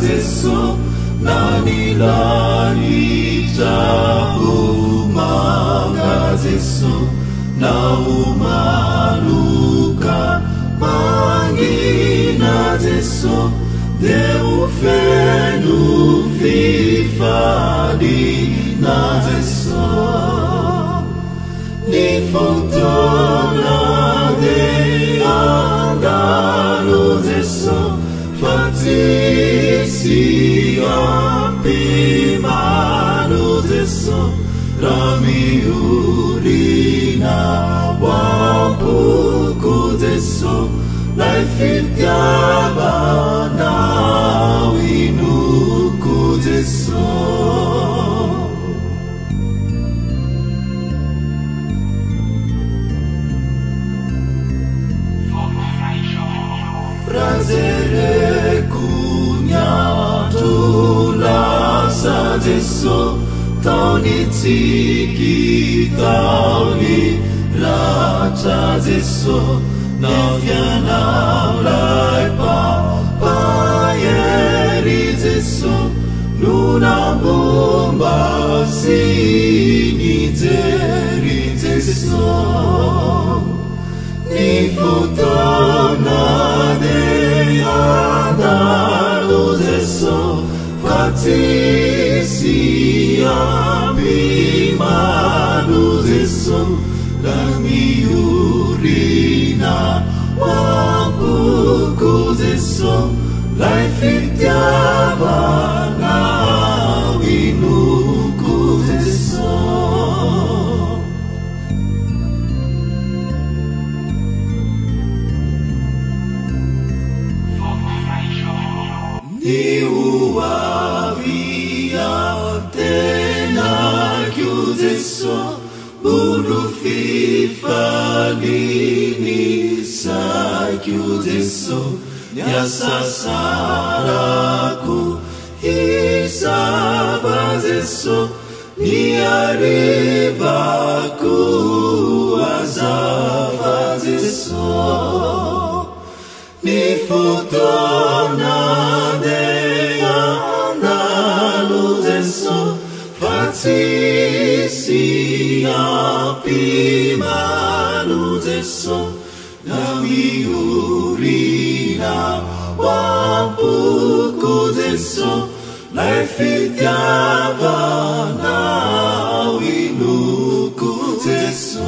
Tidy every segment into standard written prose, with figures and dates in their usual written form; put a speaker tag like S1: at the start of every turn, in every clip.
S1: Jeso na ny lanitra ho manga Jeso na ho maloka mangina Jeso dia ho feno fifaliana Jeso. Ny fotoana dia handalo Jeso fa tsisy hampimano Jeso raha miorina ho am-poko Jeso lay fitiavanao inoko Jeso. Raha jereko ny andro lasa Jeso tao ny tsiky tao ny ratra Jeso na fianao lay mpampahery Jeso no nambomba sy nijery Jeso. Ny fotoana dia handalo Jeso fa tsisy hampimano Jeso raha miorina ho am-poko Jeso lay fitiavanao inoko Jeso. Ny ho avy antenako Jeso olo fifaliany saiko Jeso ny asasarako hisava Jeso ny harivako hazava Jeso. Ny fotoana dia handalo Jeso fa tsisy hampimano Jeso na miorina ho am-poko Jeso lay fitiavanao inoko Jeso.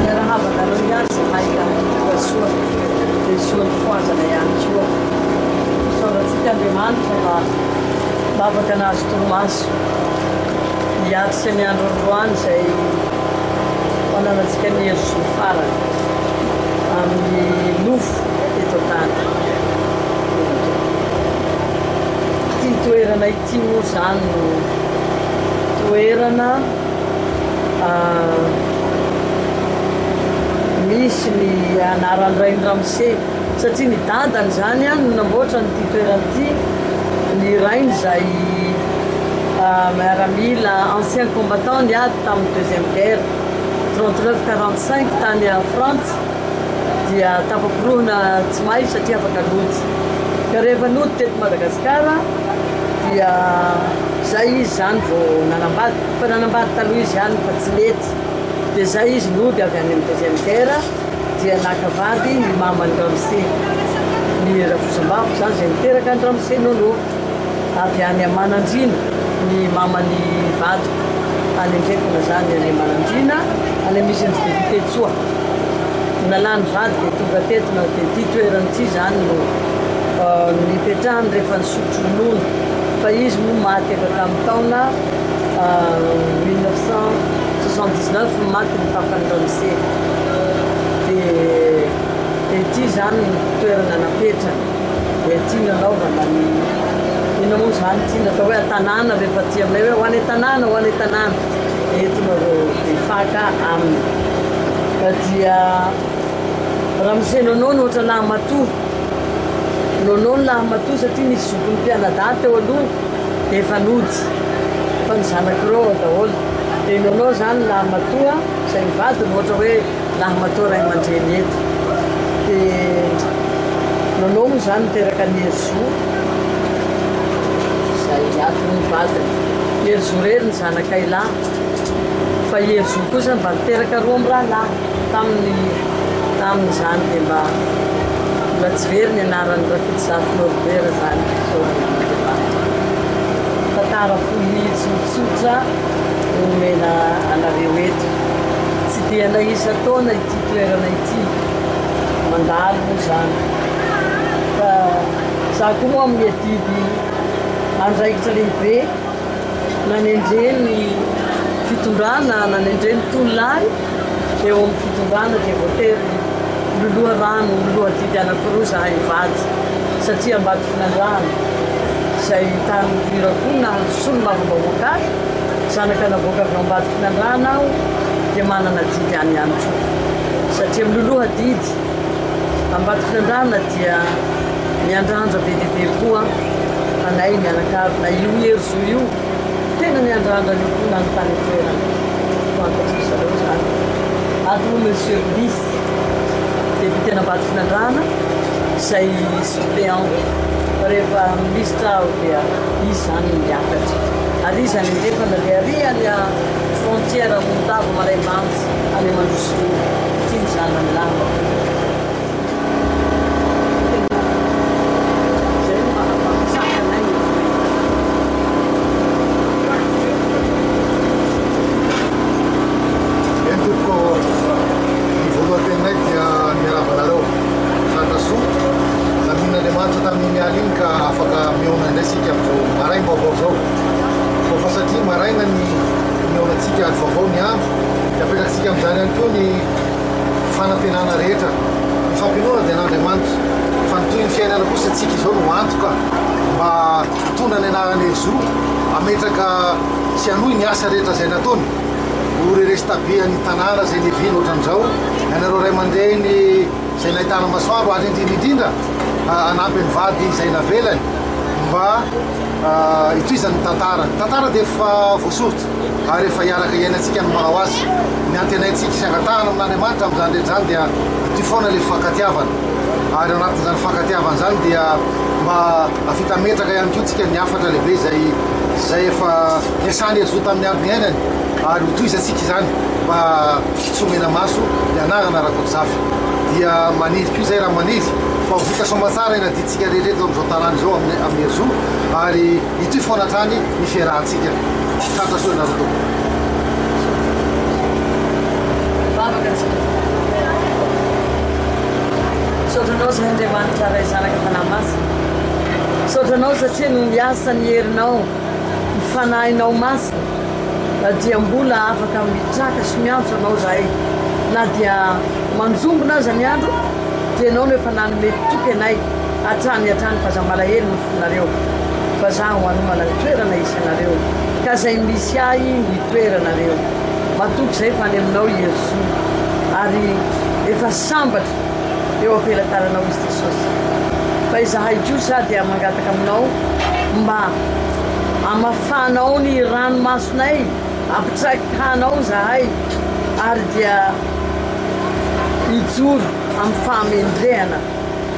S2: Miarahaba anareo ihany izahay ka tonga soa dia soa nifohazana ihany koa. Isaorantsika Andriamanitra fa mba afaka nahazo torimaso niatrika ny andro androany izay fananantsika ny hery zo farany amin'ny nofo eto an-tany. Ity toerana ity moa izany no toerana misy ny anaran'ny rain'i ramose satria ny dadany izany no namboatra an'ity toerana ity, ny rainy izay miaramila ancien combattant niady tamin'ny deuxième guerre 39 45 tany Frantsa dia tafaporohina tsy may satria afaka nody ka rehefa nody teto Madagasikara dia zay izy izany vao nanambady Efa nanambady taloha izy ihany fa tsy nety dia zay izy nody avy any amin'ny deuxième guerre Dia naka vady ny maman'i ramose. Ny rafozambaviko izany izay niteraka an'i ramose Nono. Avy any Manandriana ny maman'ny vadiko. Any andrefana izany, any Manandriana, any misy an-dry député Tsoa. Nalany vady dia tonga teto na dia ity toerana ity izany no nipetrahany rehefa nisotro ronono. Fa izy moa maty efa tamin'ny taona 1979 no maty ny papan'i ramose. Dia dia ity izany ny toerana napetrany. Dia ity nanaovana ny inona moa izany ity natao hoe an-tanàna rehefa aty aminay hoe ho any an-tanàna, ho any an-tanàna. Eto nareo Befaka aminy. Ka dia ramose Nono no ohatra lahimatoa. Nono no lahimatoa satria nisy zokiny mpianadahy teo aloha dia efa nody. Fa ny zanak'ireo ao daholo. Dia Nono izany lahimatoa izay mivady no ohatra hoe lahimatoa ray aman-dreny eto. Dia Nono moa izany niteraka an'i Herizo izay ato ny vadiny. Herizo irery ny zanakay lahy. Fa i Herizo kosa mba niteraka roa mirahalahy tamin'ny tamin'izany dia mba mbola tsy very ny anaran'i Rakotozafy Norbert izany fisaorana an'Andriamanitra. Tantara fohy tsotsotra no omena anareo eto. Tsy dia isan-taona ity toerana ity mandalo moa izany. Fa za koa moa amin'ny adidy andraikitra lehibe nanendren'ny fitondrana, nanendren'ny tololahy eo amin'ny fitondrana dia voatery miloloha rano, miloloha adidy anankiroa zahay mivady satria Ambatofinandrahana izay tany nipoirako koa nahazo solombavambahoaka ahy, zanaka navoaka avy ao Ambatofinandrahana aho dia manana adidy any ihany koa satria miloloha adidy Ambatofinandrahana dia miandrandra be dia be koa anay mianakavy na io Herizo io tena miandrandra an'io koa na ny tany an-toerana fantatry zareo izany ato moa Monsieur Ulysse député an'Ambatofinandrahana izay suppléant fa rehefa minisitra aho dia izy izany no miakatra ary izy any andrefana dia ary any frontière Montava Malaimbanjy any Mandrosoa ity ny zanany lahy
S3: Eny tompoko, ny voalohan-teninay dia miarahaba anareo tratra soa. Namin'Andriamanitra tamin'iny alina iny ka afaka mihaona indray isika amin'izao maraim-baovao izao. Koa fa satria maraina ny nihaonantsika ary vaovao ny andro dia apetratsika amin'izany ihany koa ny fanantenana rehetra. Ny fampinoana dia an'Andriamanitra, fa ny tohin'ny fiainana kosa tsika izao no antoka mba hitondra ny anaran'i Jesoa, hametraka sy hanohy ny asa rehetra izay nataony. Ho rerestabe ny tanàna izay niaviany ohatran'izao, ianareo ray aman-dreny izay nahitana masoandro ary indrindra indrindra hanampy ny vady izay navelany mba hitohizany ny tantara. Ny tantara dia efa voasoritra ary efa hiaraka hiainantsika ny manao azy. Ny antenaintsika sy angatahana amin'Andriamanitra amin'izany rehetra izany dia ity foana ilay fifankatiavana. Ary ao anatin'izany fifankatiavana izany dia mba hafita metraka ihany koa tsika ny hafatra lehibe izay izay efa niasany Jesoa tamin'ny andro niainany ary hotohizantsika izany mba tsy homena maso ny anarana Rakotozafy. Dia maniry koa izay raha maniry fa ho vita soamatsara iny adidintsika rehetra eto amin'izao tanàna izao amin'ny amin'ny Jesoa ary hitohy foana hatrany ny fiarahantsika. Tratra soa ianareo tompoko.
S2: Vavaka antsika. Misaotra anao zahay Andriamanitra Ray Zanaka Fanahy Masina. Misaotra anao satria noho ny asan'ny herinao, ny Fanahinao Masina dia mbola afaka mitraka sy miantso anao zahay na dia manjombona aza ny andro dia ianao no efa nanome toky anay hatrany hatrany fa aza malahelo ny fonareo fa zaho hanomana ny toerana hisy anareo ka zay misy ahy no hitoeranareo matoky zay fa any aminao i Herisoa ary efa sambatra eo am-pelatananao izy Jesosy fa izahay kosa dia mangataka aminao mba hamafanao ny ranomasonay ampitrakanao zahay ary dia hijoro amin'ny fahamendrehana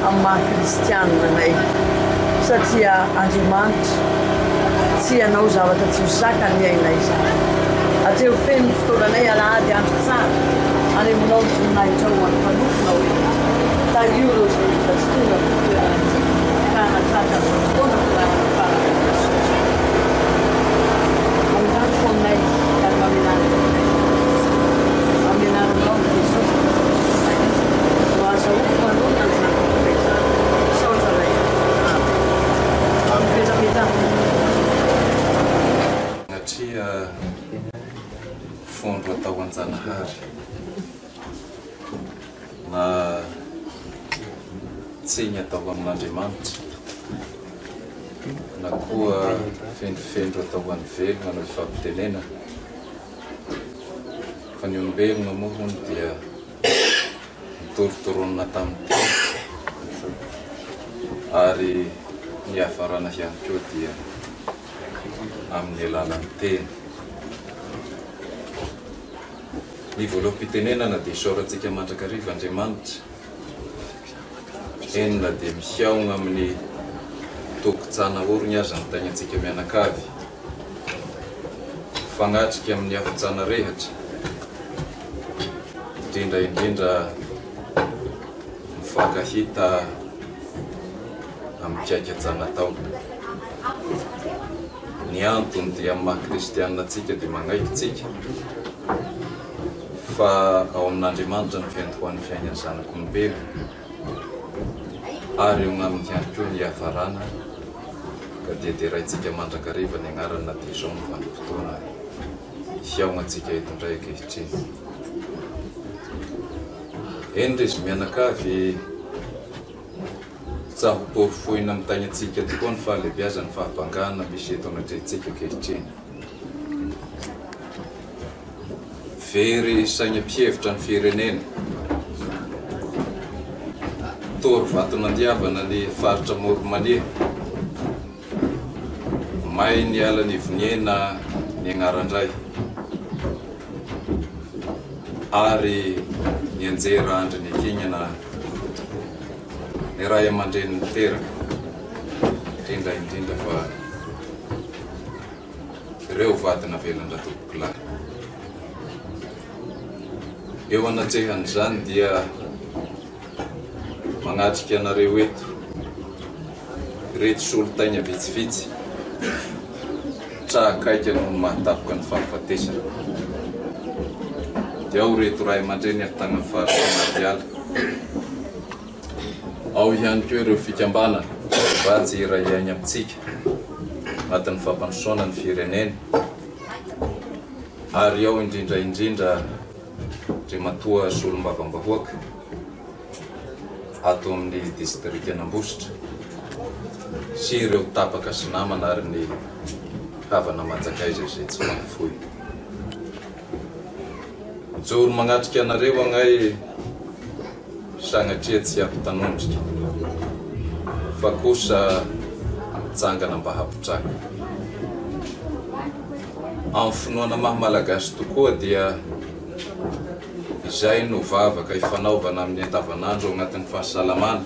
S2: amin'ny maha kristianina anay satria Andriamanitra tsy hanao zavatra tsy ho zakan'ny ainay izany. Atreho feno ny fotoananay alahady andro tsara. Anehoanao ny voninahitrao ho an'ny mpanomponao rehetra. Tahio ireo izay mbola tsy tonga amin'ity toerana ity ka hanatratra an'izao fotoana filaharana farany izao. Mamindrà fo aminay ary mamelà ny helokay. Amin'ny anaranao, Jesosy Mpamonjinay, no azahoako manonona an'izany vavaka izany. Misaotra Ray. Amen. Mipetrapetraha.
S4: Satria fondro atao an-janahary na tsiny atao amin'Andriamanitra na koa fendrofendro atao ho an'ny velona no ifampitenenana fa ny olombelona moa hono dia notorotoronina tamin'ny teny ary ny hiafarana ihany koa dia amin'ny alalan'ny teny. Ny voaloham-pitenenana dia isaorantsika mandrakariva Andriamanitra, eny na dia mihaona amin'ny tokon-tsana orony aza ny taignantsika mianakavy, mifagnatrika amin'ny afon-tsana rehatra, indrindra indrindra mifankahita amin'ny mpiaika-tsana atao. Ny antony dia amin'ny maha kristianina antsika dia magnaiky tsika fa ao amin'Andriamanitra ny fiantohan'ny fiainan'ny zanak'olombelona ary eo aminy ihany koa ny hiafarana ka dia deraintsika mandrakariva ny agnarany na dia izao no vanim-potoana hihaonantsika eto indray ankehitriny. Eny ry izy mianakavy. Tsaho porofoina amin'ny tainantsika tokoa ny fahalebiazan'ny fahabangana misy eto anatrehantsika ankehitriny. Very saina mpihevitra ny firenena. Toro vato nandiavana ny faritra Amoron'i-Mania. May ny ala nivoniena ny agnaran-dray. Ary nianjera andry nikignana ny ray aman-dreny niteraka, indrindra indrindra fa ireo vady navelan-dRatompokolahy. Eo anatrehan'izany dia manatrika anareo eto ireto solontaina vitsivitsy tra akaiky noho ny mahatapoka ny fahafatesana. Dia ao ireto ray aman-dreny avy tany amin'ny faritra Mardiala. Ao ihany koa ireo fikambanana mba tsy hiray aina amintsika anatin'ny fampandrosoana ny firenena ary ao indrindra indrindra Andriamatoa Solombavambahoaka ato amin'ny distrikan'Ambositra sy ireo tapaka sy namana ary ny havana aman-tsakaiza izay tsy mahafoy. Mijoro magnatrika anareo agnay sagnatria tsy hampitanondrika fa kosa mitsangana mba hampitraka. Amin'ny finoana maha Malagasy tokoa dia izay no vavaka ifanaovana amin'ny andavanandro ao anatin'ny fahasalamana.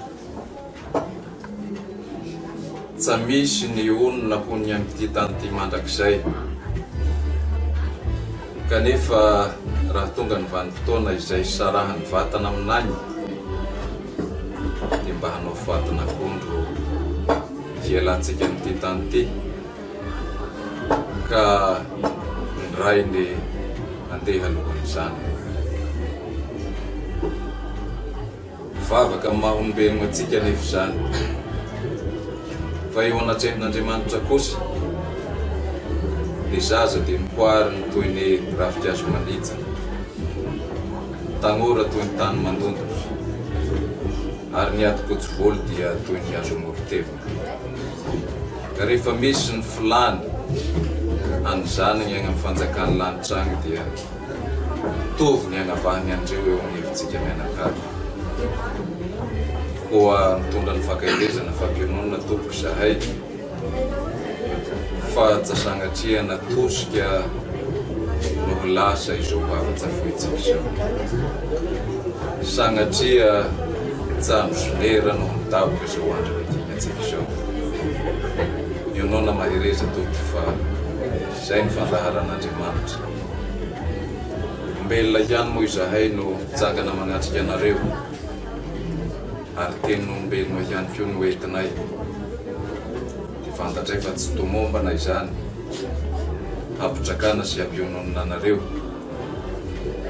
S4: Tsa misy ny honina ho ny amin'ity tany ity mandrakizay. Kanefa raha tonga ny vanim-potoana izay sarahan'ny vatana amin'agny dia mba hanao fatin'akondro hialantsika amin'ity tany ity. Ka ny rainy andeha alohan'izany. Vavaka amin'ny maha olombelogno antsika anefa izany. Fa eo anatrehan'Andriamanitra kosa, ny zaza dia nohoariny toy ny ravinkazo manitsa, tanora toy ny tany mandondona, ary ny adim-potsy volo dia toy ny hazo amoron-tevana. Ka rehefa misy ny filàny an'izany ny any amin'ny fanjakan'ny lanitra agny dia mitovy ny anavahany an'ireo eo amin'ny hevintsika mianakavy. Koa mitondra ny fankaherezana fampiononana tompoko izahay fa tsa sagnatria natosika no ho lasa izao hafa-tsafointsika izao. Sagnatria tsa nozonera no midaboka izao andro niakignantsika izao. Mionona mahereza Tompo fa izay ny fandaharan'Andriamanitra. Olombelona ihany moa izahay no mitsangana manatrika anareo, ary tenin'olombelona ihany koa no entinay. Dia fantatray fa tsy tomombana izany hampitrakana sy hampiononona anareo.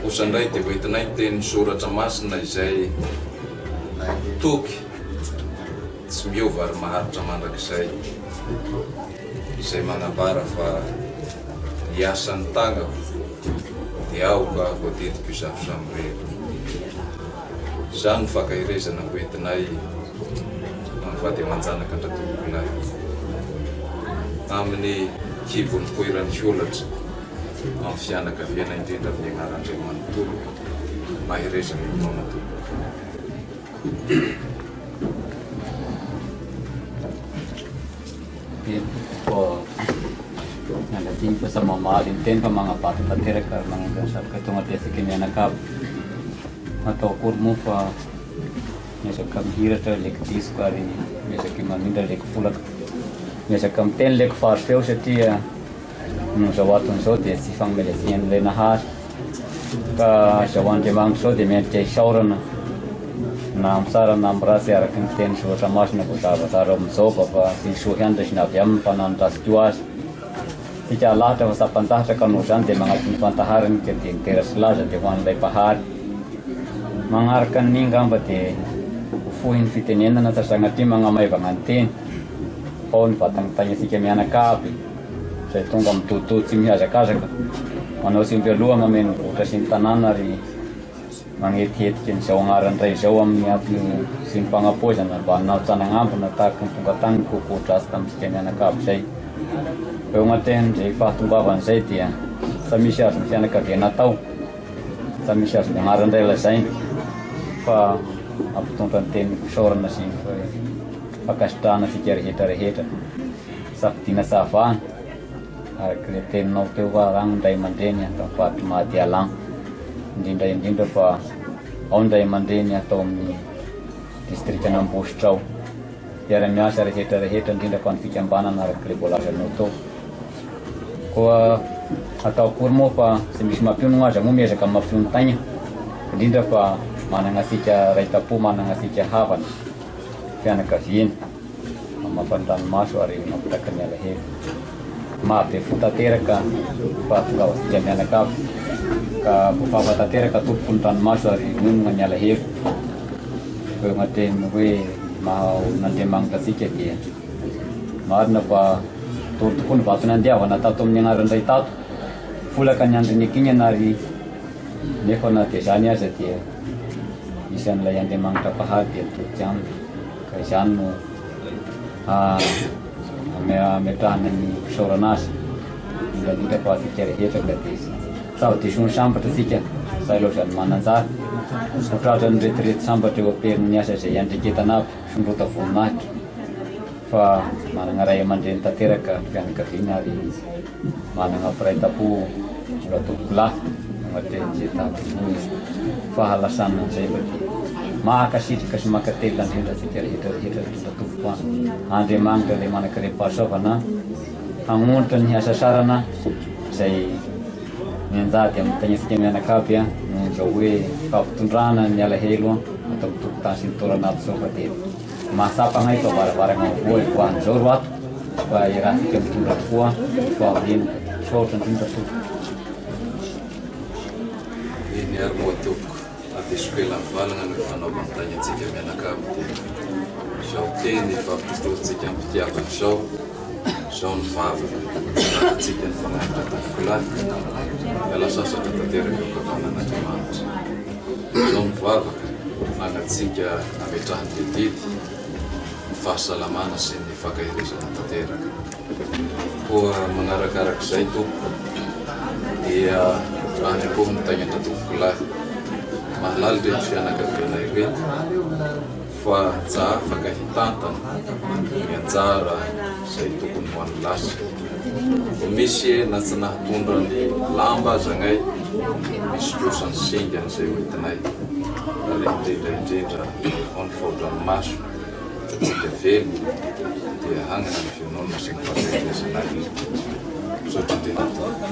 S4: Kosa indray dia hoentinay ny tenin'ny Soratra Masina izay toky tsy miova ary maharitra mandrakizay, izay manambara fa ny asan'ny tagnako dia aoka hoadidiko izaho samirery. Izany no fankaherezana hoentinay amin'ny vady aman-janaka an-dRatompokolahy. Amin'ny kibo nipoiran'ny holatra, amin'ny fianakaviana indrindra amin'ny anaran-dRay manontolo, mahereza mionona tompoko.
S5: Eny tompoko, miala tsiny fa samy mamaly ny teny fa magnabato tanteraka ary magnenga ny satroka tonga dia asika mianakavy. Atao akory moa fa miezaka mihiratra ilay disque ary miezaka mamindra ilay folaka. Miezaka miteny ilay fari-peo satria Noho izao antony izao dia tsy fanomezan-tsiny an'ilay Nahary ka izao Andriamanitra izao dia mendrika hisaorana na amin'ny tsara na amin'ny ratsy araka ny teny soratra masina voazava tsara ao amin'ny Joba fa tsy ny soa ihany raisina avy aminy fa na ny ratsy koa aza. Tsika alahatra fa tsapan-dahatra ka noho izany dia magnatò ny fantaharany ka dia ny dera sy laza dia ho an'ilay Mpahary. Magnaraka an'iny ngamba dia ho fohy ny fitenenana fa sagnatria magnamaivagna ny teny fa ao ny vatagny tagnantsika mianakavy. Izay tonga midododo sy mihazakazaka, manao tsindry aloha mameno ny vohitra sy ny tanàna ary magnetihetika an'izao agnaran-dray izao amin'ny antony sy ny fagnapoizana mba hanatsanagna tahaka ny tonga tany ny kôkô-dratsy tamintsika mianakavy izay. Eo agnatrehan'izay fahatongavana izay dia sa misy azon'ny fianakaviana atao, sa misy azon'ny agnaran-dray lazaina fa mampitondra ny teny fisaorana sy ny fankasitrahana antsika rehetra rehetra. Safidiana tsy avahana, araka ilay teninao teo fa rano ny ray aman-dreny ato amin'ny faritry Mahadialagna, indrindra indrindra fa ao ny ray aman-dreny ato amin'ny distrikan'Ambositra ao. Mpiara-miasa rehetra rehetra indrindra fa ny fikambanana araka ilay voalazanao teo. Koa atao akory moa fa tsy misy mampionogno aza moa miezaka mampionon-taigna, indrindra fa managna antsika ray tam-po, managna antsika havana, fianakaviana. Mamafa ny ranomaso ary mampitaka ny alahelo. Mahabe fo tanteraka ny fahatongavantsika mianakavy ka voafafa tanteraka tompoko ny ranomaso ary mionona ny alahelo. Eo anatrehan'ny hoe maha olon'Andriamanitra antsika dia marina fa doro tokoa ny vato nandiavana tato amin'ny anaran-dray tato. Folaka ny andro nikignana ary nefa na dia izany aza dia isan'ilay Andriamanitra Mpahary dia nitodika aminy. Ka izany no ametrahana ny fisaorana azy, indrindra indrindra fa antsika rehetra ka dia sao diso ny sambatra isika sa ilaozan'ny mananjara ho tratran'ny retirety sambatra eo am-perin'ny asa izay iandreketana aby, sondrota voninahitra fa manana ray aman-dreny tanteraka ny fianakaviana ary Manana mpiray tampo mbola tompokolahy anatrehan'izay tahaka ny fahalasana an'izay fa dia mankasitraka sy mankatelina indrindra antsika rehetra rehetra indrindra tompoko an! Andriamanitra ilay manan-karem-pahasoavana hamonitra ny hasasarana izay mianjady amin'ny tagnantsika mianakavy an noho izao hoe fampitondrana ny alahelo ato amin'ny tokontany sy ny taolana ato izao fa dia Mahatsapa anay fa varavarana voa ivoahan'izao ro ato fa iarahantsika mitondra tokoa ny fahoriana. Misaotra indrindra tompoko.
S4: Eny ary moa tompoko, na dia sokelan'ny valagna no ifanaovan'ny tagnantsika mianakavy dia izao teny ifampitrotrointsika am-pitiavana izao, izao ny vavaka ananantsika ny fanahy tompokolahy, miala sasatra tanteraka eo ankavanan'Andriamanitra. Izao ny vavaka ananantsika ametrahan'ny didy ny fahasalamana sy ny fankaherezana tanteraka. Koa manarakarak'izay tompoko dia andriakoho ny taignan-dRatompokolahy mahalala ireto fianakaviana ireto fa tsa afaka hitantana ny anjara izay tokony ho an'ny lasa. Misy na tsy nahatondra ny lamba aza agnay, misy kosa ny singany izay hoentinay. Ary indrindra indrindra ao ny fao-dranomaso antsika velona dia hagnana ny fiononana sy ny fahaverezana ahy. Misaotra indrindra tompoko.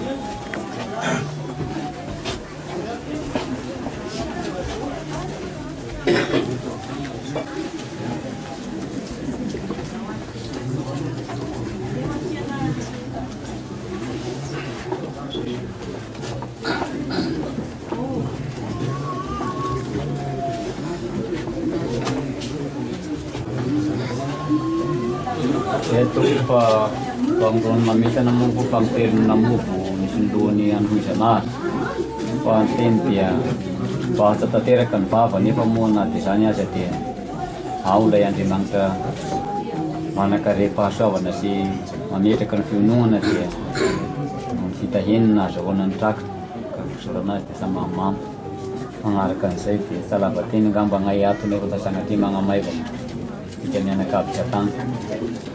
S5: Eto fa vangony mamitana monko fa miterina movo misy ny lohany anohizana azy fa ny teny dia vahatsa tanteraka ny vava nefa moa na dia izany aza dia ao ilay Andriamanitra manan-karem-pahasoavana sy mametraka ny fiononana dia noho ny fitahiany no nahazahoana ny trakitra ka fisaorana azy dia samy mahamamo. Manaraka an'izay dia tsy lava teny angamba agnay ato nefa fa sanatria magnamaivana tsika mianakavy tsy atany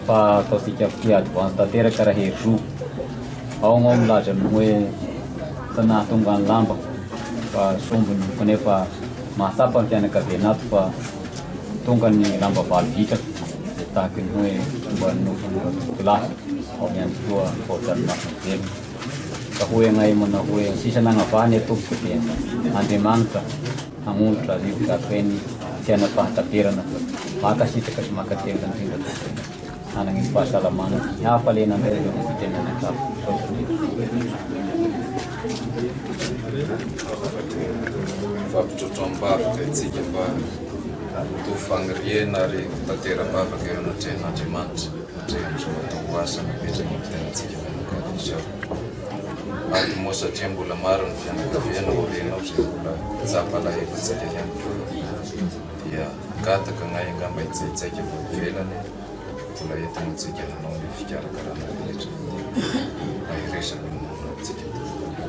S5: fa ataontsika fitia advance tanteraka raha hery zo. Ao agnao milaza ny hoe tsy nahatonga ny lamba fa sombiny kanefa mahatsapa ny fianakaviana ato fa tonga ny lamba valo vitra dia tahaky ny hoe fomba nofony ratompokolahy ao ihany koa vao-dranomasina velona. Ka hoy agnay manao hoe ny sisa nagnavahany e tompoko dia Andriamanitra hanolotra rivotra feno fiainam-pahataperana fa mankasitraka sy mankatelina indrindra tompoko hanagny ny fahasalamana sy hafaliana indray eo amin'ny fitenenana-kafa. Misaotra indrindra.
S4: Mifampitsotsom-bavaka isika mba ho faniriana ary ho tantera-bavaka eo anatrehan'Andriamanitra atrehan'izao atao ho asa napetraka amin'ny tenantsika mianakavy izao. Ato moa satria mbola maro ny fianakaviana aoriana ao izay mbola tsapa alahelo antsika ihany koa dia hangataka agnay angamba hitsaitsaika avy ao ivelany mbola entina antsika hanao ny fikarakarana rehetra mahereza mionona amintsika tompoko.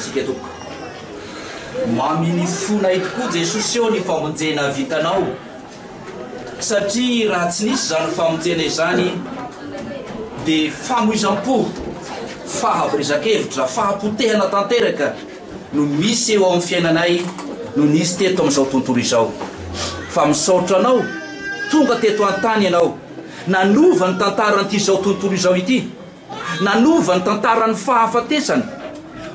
S6: antsika tompoko. Mamy ny fonay tokoa Jesosy ô ny famonjena vitanao satria raha tsy nisy izany famonjena izany dia famoizam-po, fahaverezan-kevitra, fahapotehana tanteraka no misy eo amin'ny fiainanay no nisy teto amin'izao tontolo izao. Fa misaotra anao tonga teto an-tany ianao nanova ny tantaran'ity izao tontolo izao ity. Nanova ny tantaran'ny fahafatesana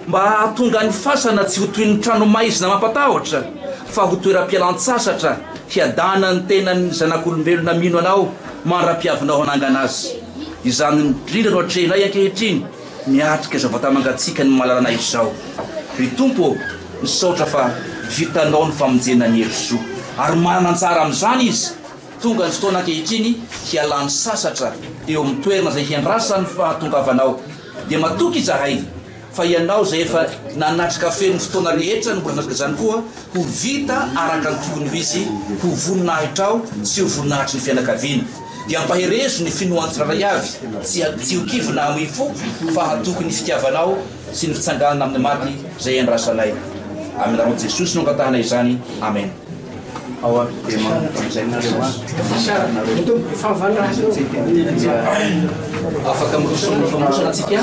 S6: mba hahatonga ny fasana tsy ho toy ny tranomaizina mampatahotra fa ho toeram-pialan-tsasatra hiadanan'ny tenan'ny zanak'olombelona mino Anao mandra-piavinao hanangana azy. Izany indrindra no atrehinay ankehitriny miatrika izao vata-mangatsiaka ny malalanay izao. Ry Tompo ô, misaotra fa vitanao ny famonjena an'i Herizo ary manana anjara amin'izany izy. Tonga ny fotoana ankehitriny hialany sasatra eo amin'ny toerana izay hiandrasany ny fahatongavanao. Dia matoky izahay fa Ianao izay efa nanatrika feno ny fotoana rehetra no mbola hanatrika izany koa, ho vita araka ny tokony ho izy, ho voninahitrao sy ho voninahitry ny fianakaviana. Dia ampaherezo ny finoan'ny tsirairay avy, tsy tsy ho kivy na hamoy fo, fa hatoky ny fitiavanao sy ny fitsanganana amin'ny maty izay iandrasanay. Amin'ny anaran'i Jesosy no angatahanay izany. Amena.
S7: Ao ary dia manomboka amin'izay nareo an.
S6: Afaka miroso amin'ny famosana tsika.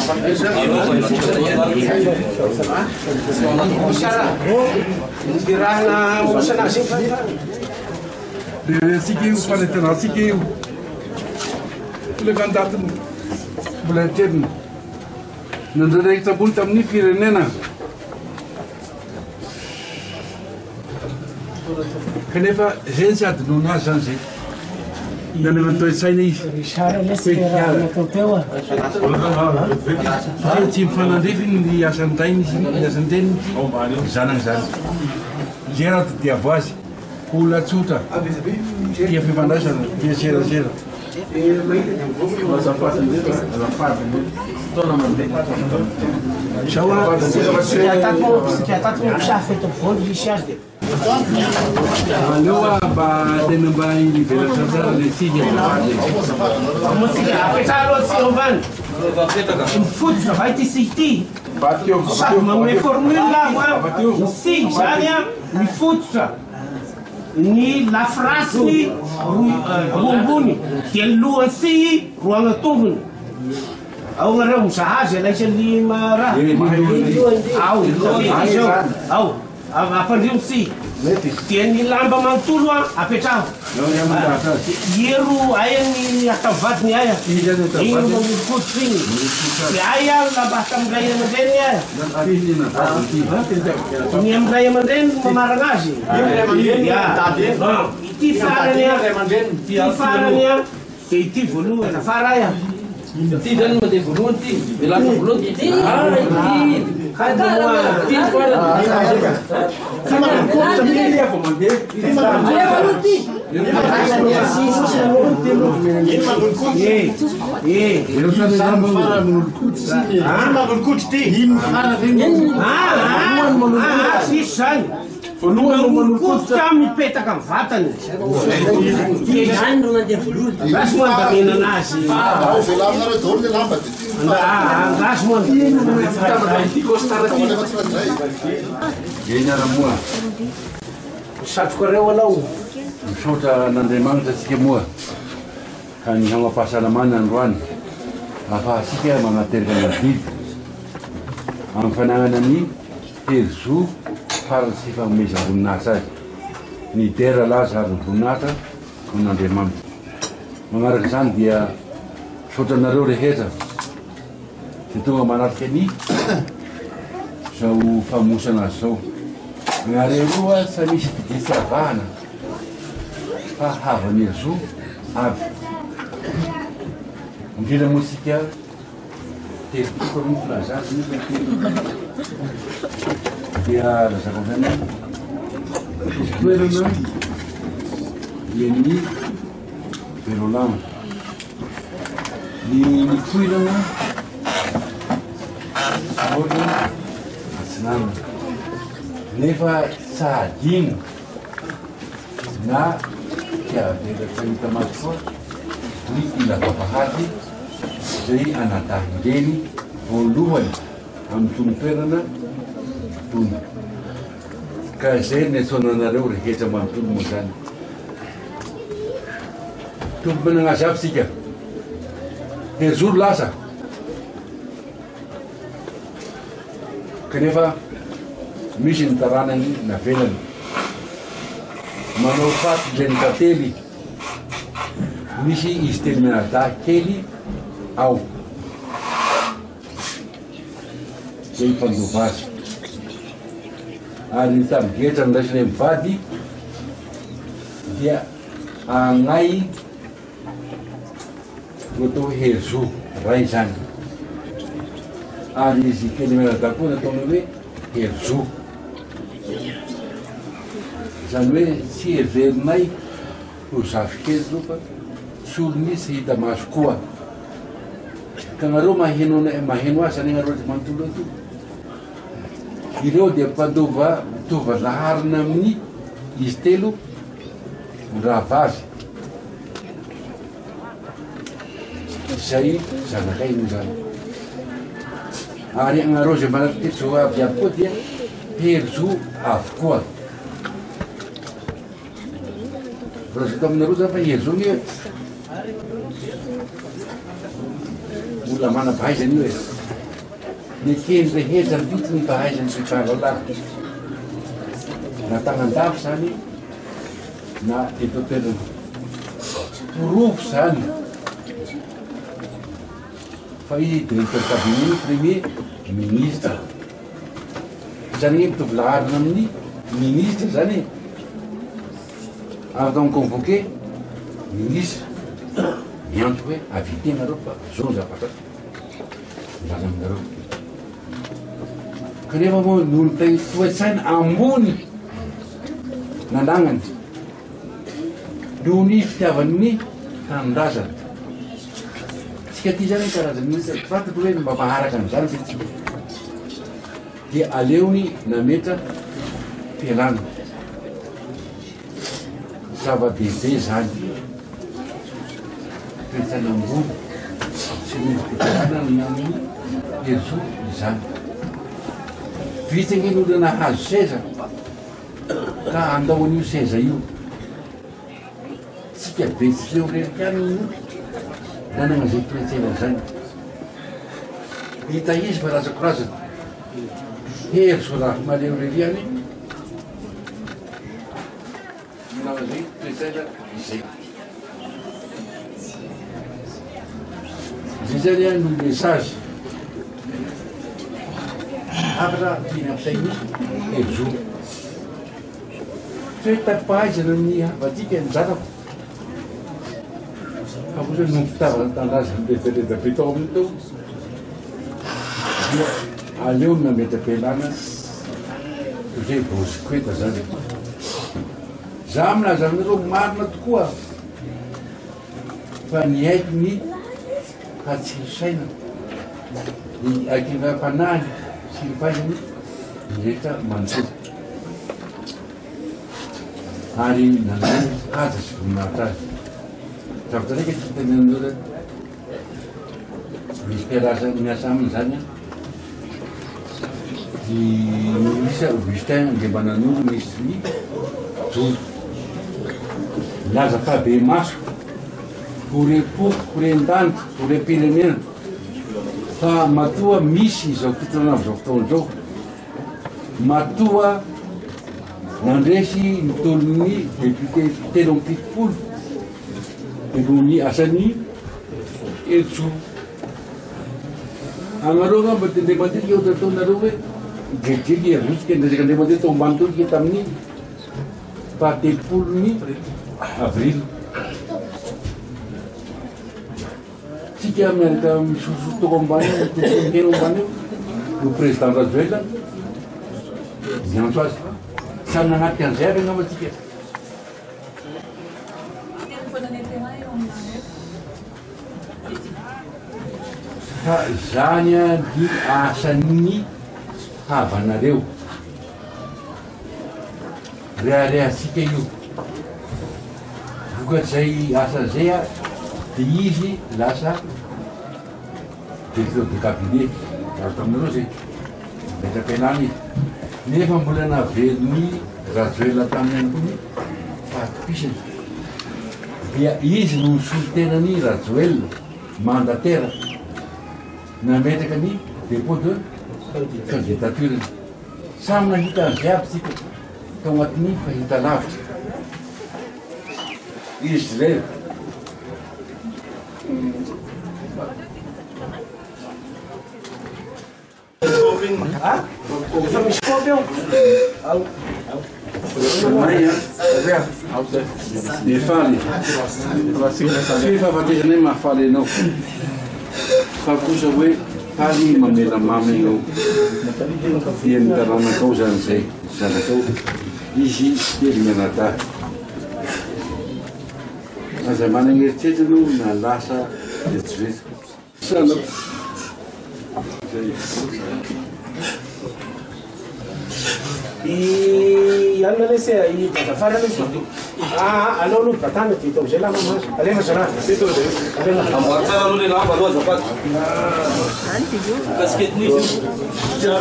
S8: Reharehantsika io, fanentanantsika io. Ilay daty mbola eritreretina. Nandray andraikitra ambony tamin'ny firenena. Kanefa zay tsy adinoana azy zany zay. Nanana ny toe-tsaina izy.
S9: Richard lesy le raha natao teo a.
S8: Satria tsy mifanandrify ny asan'ny rainy sy ny asan'ny reniny sy zanany zany. Zay raha tadiavo azy. Olona tsotra, tia fifandraisana, tia serasera. Zao a. Aleo a mba tena mba hivelatra tsara le tsika azafady e.
S9: Apetraha aloha tsy eo ambany. Ny fototra va ity sy ity? Sady manome formule aho a. Ny signe zany a, ny fototra. Ny lafirasiny roa ambony dia ny lohany sy roa agna-tongony. Ao nareo mizaha azy alaisan'ny raha. Ao, izao. Ao. Ampandrio ny tsihy. Dia ny lamba manontolo an, apetraho. Iero aia ny atao vadiny aia. Iny no manolo-koditra iny. Dia aia ny lamba tamin'ny ray aman-dreniny aia. Ny amin'ny ray aman-dreny no mamarana azy. Ya. Ity farany an, ity farany an, dia ity voalohany. Afara aia.
S10: Ity zany mandeha voalohany ity. Milaza voalohany ity. Ah, ity. Ity ny farany.
S3: Tsy manolo-koditra mihitsy vao mandeha.
S9: Tsisy zany. Manolo-koditra mipetaka amin'ny vatany. Izany no mandeha voalohany. Andraso moa andamenana azy. Andraso moa
S8: Eny ara moa.
S9: Satrokareo alao.
S8: Misaotra an'Andriamanitra antsika moa ka ny hamapahasalamana androany ahafahantsika manateraka ny adidy amin'ny fananana ny hery zo farany sy fanomezam-boninahitra azy. Ny dera laza ary ny voninahitra ho an'Andriamanitra. Manaraka izany dia misaotra anareo rehetra izay tonga manatrika ny izao famosana azy izao. Nareo roa tsy misy didy tsy avahana fa havan'ny zo avy. Indrindra moa isika telo toko aloha ny filaza azy nefa telo dia lazako amin'izany hoe toerana dia ny Berolama. Ny nipoirana Aorina Atsinanana. Nefa tsy hadino na tsy avela tsy hahita maso koa ny ila-vavahady izay anadahin-dreny voalohany amin'ny tonon-toerana. itony. Ka izay no niantsoana anareo rehetra manontolo moa izany. Tompo manana azy avy isika. Herinjoro lasa. Kanefa misy ny taranany navelany. Manao faty ilay tantely. Misy izy telo mianadahy kely ao. Izay mpandova azy. Ary ny tarigetra noraisinay mivady dia anay no atao hoe Herizo, ray izany. Ary izy kely mianadahy koa nataonay hoe Herizo. Izany hoe tsy heverinay ho zafikely ireo fa solon'izy tsy hita maso koa. Ka nareo maheno maheno azy zany ianareo rehetra manontolo eto. Ireo dia mpandova mitovy laharana amin'ny izy telo mirahavavy izay zanakay moa zany. Ary anareo izay manatrika eto avy avy koa dia herizo avokoa. Mbola tsy taminareo zany fa herizo nge olona manam-pahaizana io e. Nekeny rehetra mihitsy ny fahaizany sy fahalalana. Na tanan-dafy zany na eto an-toerana. Porofo zany fa izy directeur cabinet ny premier ministre. Zany hoe mitovy laharana amin'ny ministre zany e. Afaka mi-convoquer ministre miantso hoe invité nareo fa zao ny zavatra milaza aminareo. Kanefa moa noho ny toe-tsaina ambony nanagnany, noho ny fitiavany tanindrazana. Tsika aty zany karazany fantako hoe mba maharaka an'izany ve tsika. Dia aleony nametra fialana. Zava-dehibe izany. Toe-tsaina ambony sy mendri-piderana ny amin'ny Jesoa izany. Vitsy ange ny olona nahazo seza ka handao an'io seza io. Tsika Betsileo irery ihany no nanana izay toe-tsaina izany. Hita izy fa razako-razana. Hery Sorafimaleo irery ihany no nanana izay toe-tsaina izay. Izay zany no message hafatra tiany ampitain'i Herizo. Tsy hoe tadim-pahaizana ny havantsika ny zanako fa kosa noho ny fitiavana tanindrazana redareda be tao aminy tao dia aleo ny nametra-pialana toy izay voazokoeta zany. Za milaza aminareo marina tokoa fa niaiky ny hatsiro saina, ny hakivam-panahiny sy ny fahaizany ny rehetra manontolo. Ary nanome haja sy voninahitra azy. Zavatra raika tsy tenenanareo zany. Misy mpiarasa miasa aminy zany an. Ny ministre Augustin Andriamananoro minisitry ny jono. Milaza fa be maso ho re-poko, ho ren-danitra, ho rem-pirenena fa matoa misy izao fitondrana amin'izao fotoana izao, matoa nandresy ny tolon'ny député 73 dia noho ny asan'ny Etso. Anareo angamba dia indray mandeha ohatra ataonareo hoe jerijeriky herotsika niresaka indray mandeha tao ambany teo isika tamin'ny faha-telopolon'ny avril. Tsika miaraka misososo tao ambany eo, mitontona hena ambany eo, no président Rajoelina niantso azy. Samy nanatrika an'izay avy angamba tsika. Fa izany ny asan'ny havanareo. Reharehantsika io. Vokatr'izay asa izay dia izy lasa directeur de cabinet. Miaraka taminareo izay. Nametra-pialana izy. Nefa mbola naverin'i Rajoelina taminy ihany koa ny fahatokisana. Dia izy no nisolo tena an'i Rajoelina, mandataire, nametraka ny dépôt de candidature-ny. Samy nahita an'izay aby tsika tao anatin'ny fahitalavitra. Izy ireo.
S9: Efa misy kaopy ao.
S8: Dia faly. Tsy hoe fahafatesana hoe mahafaly anao fa kosa hoe faly mamela mamy anao. Dia ny taranakao izany izay, zanakao, izy telo mianadahy. Aza manana eritreritra anao na lasa vetivety.
S9: I anona lesy e, i Dadafara lesy. Ah, aleo aloha batana dia atao amizay lamba mahazo. Alefa zalahy. Alefa.
S10: Amboary tsara aloha le lamba aloha azafady. Casquette n'izy io.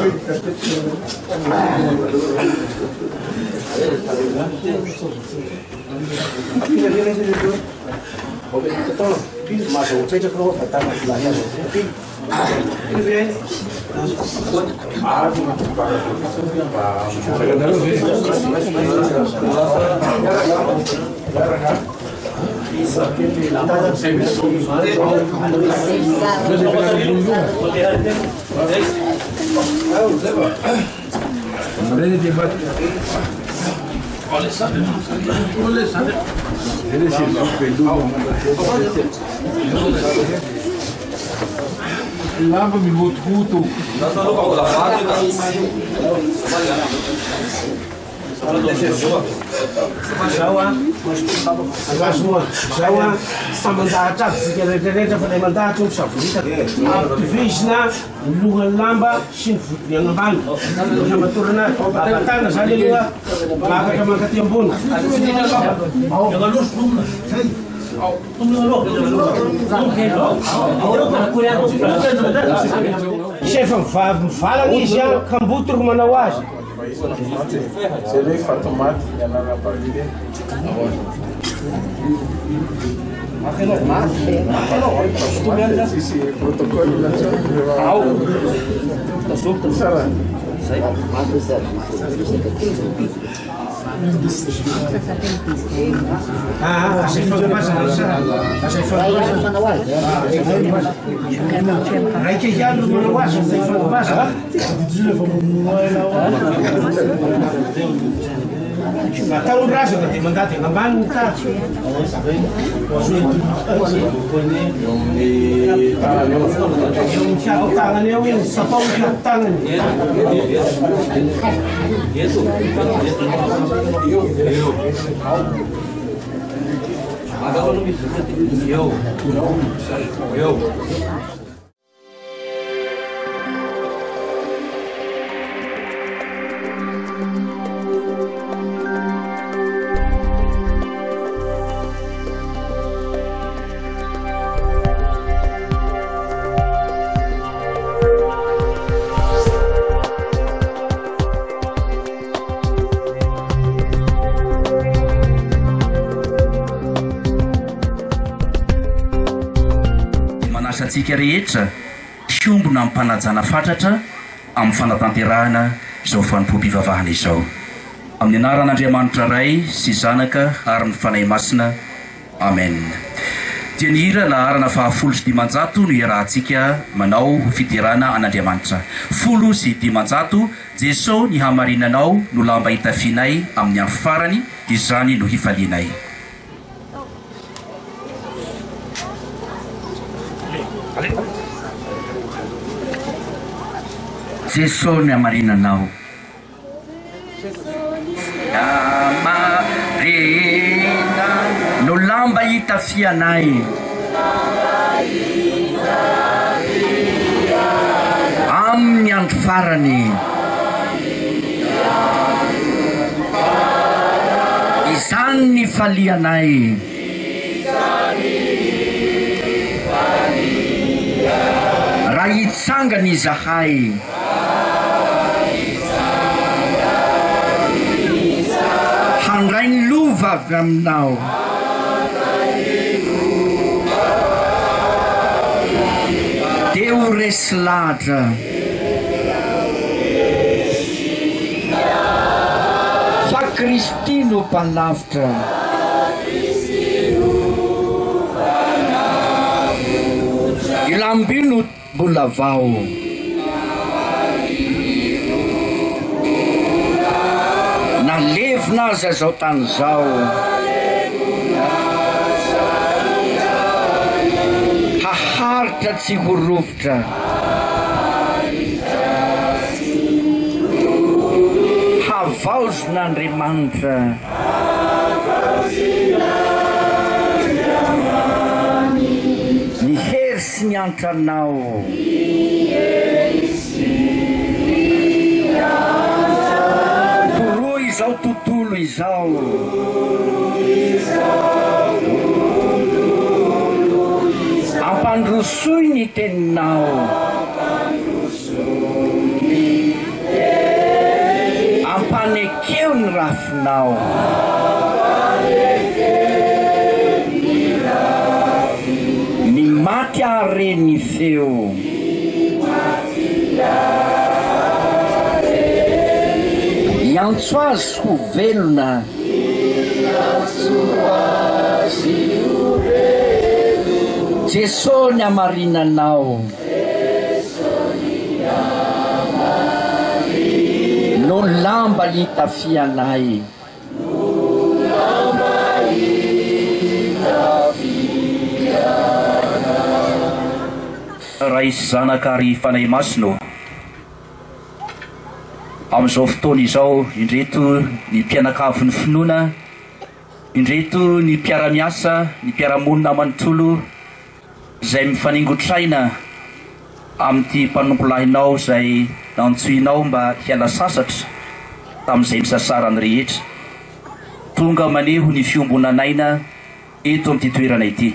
S8: Lamba mihotohoto.
S9: Zao a, andraso moa, zao a, samy mandahatra aby tsika rehetra rehetra fa ilay mandahatra io misavoritaka. Ampitovisina ny lohan'ny lamba sy ny vodiny agny ambany. Ny famatorana azy. Abatana zany aloha miakatra mankaty ambony. Chef mivalana izy a, kamboty ro manao azy.
S11: Zay le fatomaty ny ananam-pavily. Tsisy protocole Ao. Tsara.
S9: Ah, azay fandroazana azay fandroazana. Raika ihany no manao azy azay fandroazana. Atao ny razana dia mandady any ambany ny tady.
S11: Eo amin'ny tanany eo.
S9: Eo amin'ny fiaron-tanany eo iny, sapao ny fiaron-tanany.
S6: Manasa antsika rehetra hiombona amim-panajana fatratra amin'ny fanatanterahana izao fanompoam-pivavahana izao. Amin'ny anaran'Andriamanitra Ray sy Zanaka ary ny Fanahy Masina. Amen. Dia ny hira laharana faha 510 no iarahantsika manao ho fiderana an'Andriamanitra. 510, Jeso ny hamarinanao no lamba itafianay amin'ny andro farany, izany no hifalianay. Jeso ny hamarinanao. Hamarinana no lamba itafianay. Amin'ny andro farany. Izany ny ifalianay. Raha hitsangana izahay.
S12: Handray ny lova avy aminao. Dia ho resy lahatra. Fa Kristy no Mpanavotra. Ilamby no mbola vao. Na levona aza izao tany izao. Haharitra tsy ho rovitra. Havaozin'Andriamanitra. Ny hery sy ny antranao. Toroy izao tontolo izao. Ampandrosoy ny teninao. Ampanekeo ny rafinao. Ny maty hahare ny feo. Hiantso azy ho velona. Jeso ny hamarinanao. No lamba hitafianay.
S6: Ray sy Zanaka ary Fanahy Masina ô! Amin'izao fotoana izao, indreto ny mpianakavin'ny finoana, indreto ny mpiara-miasa, ny mpiara-monina manontolo, izay mifaningotraina amin'ity mpanompolahinao izay nantsoinao mba hiala sasatra tamin'izay nisasarany rehetra, tonga maneho ny fiombonan'aina eto amin'ity toerana ity.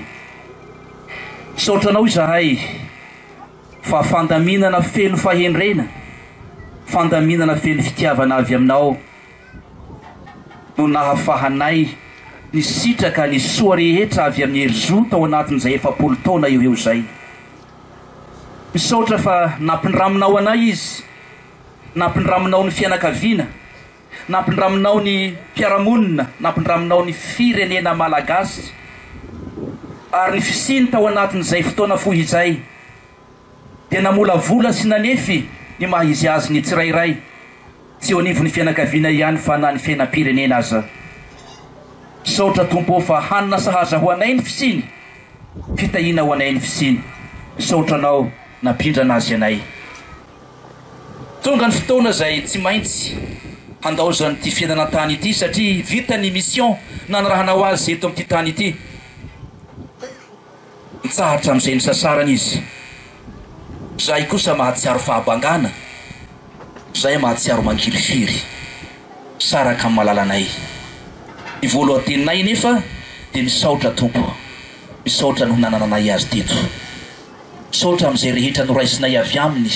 S6: Misaotra anao izahay fa fandaminana feno fahendrena, fandaminana feno fitiavana avy aminao, no nahafahanay nisitraka ny soa rehetra avy amin'i Herizo tao anatin'izay 40 taona eo eo izay. Misaotra fa nampindraminao anay izy, nampindraminao ny fianakaviana, nampindraminao ny mpiara-monina, nampindraminao ny firenena malagasy ary ny fisiany tao anatin'izay fotoana fohy izay dia namolavola sy nanefy ny maha izy azy ny tsirairay. Tsy eo anivon'ny fianakaviana ihany fa na ny fiainam-pirenena aza. Misaotra Tompo ô fa hanina sahaza ho anay ny fisiany, fitahiana ho anay ny fisiany. Misaotra Anao nampindrana azy anay. Tonga ny fotoana izay tsy maintsy handaozan'ity fiainana an-tany ity satria vita ny mission nanirahanao azy eto amin'ity tany ity. Mitsahatra amin'izay nisasarany izy. Izahay kosa mahatsiaro fahabangana. Izahay mahatsiaro mangirifiry. Misaraka amin'ny malalanay. Ny voalohan-teninay anefa dia misaotra Tompo. Misaotra noho nanananay azy teto. Misaotra amin'izay rehetra noraisinay avy aminy.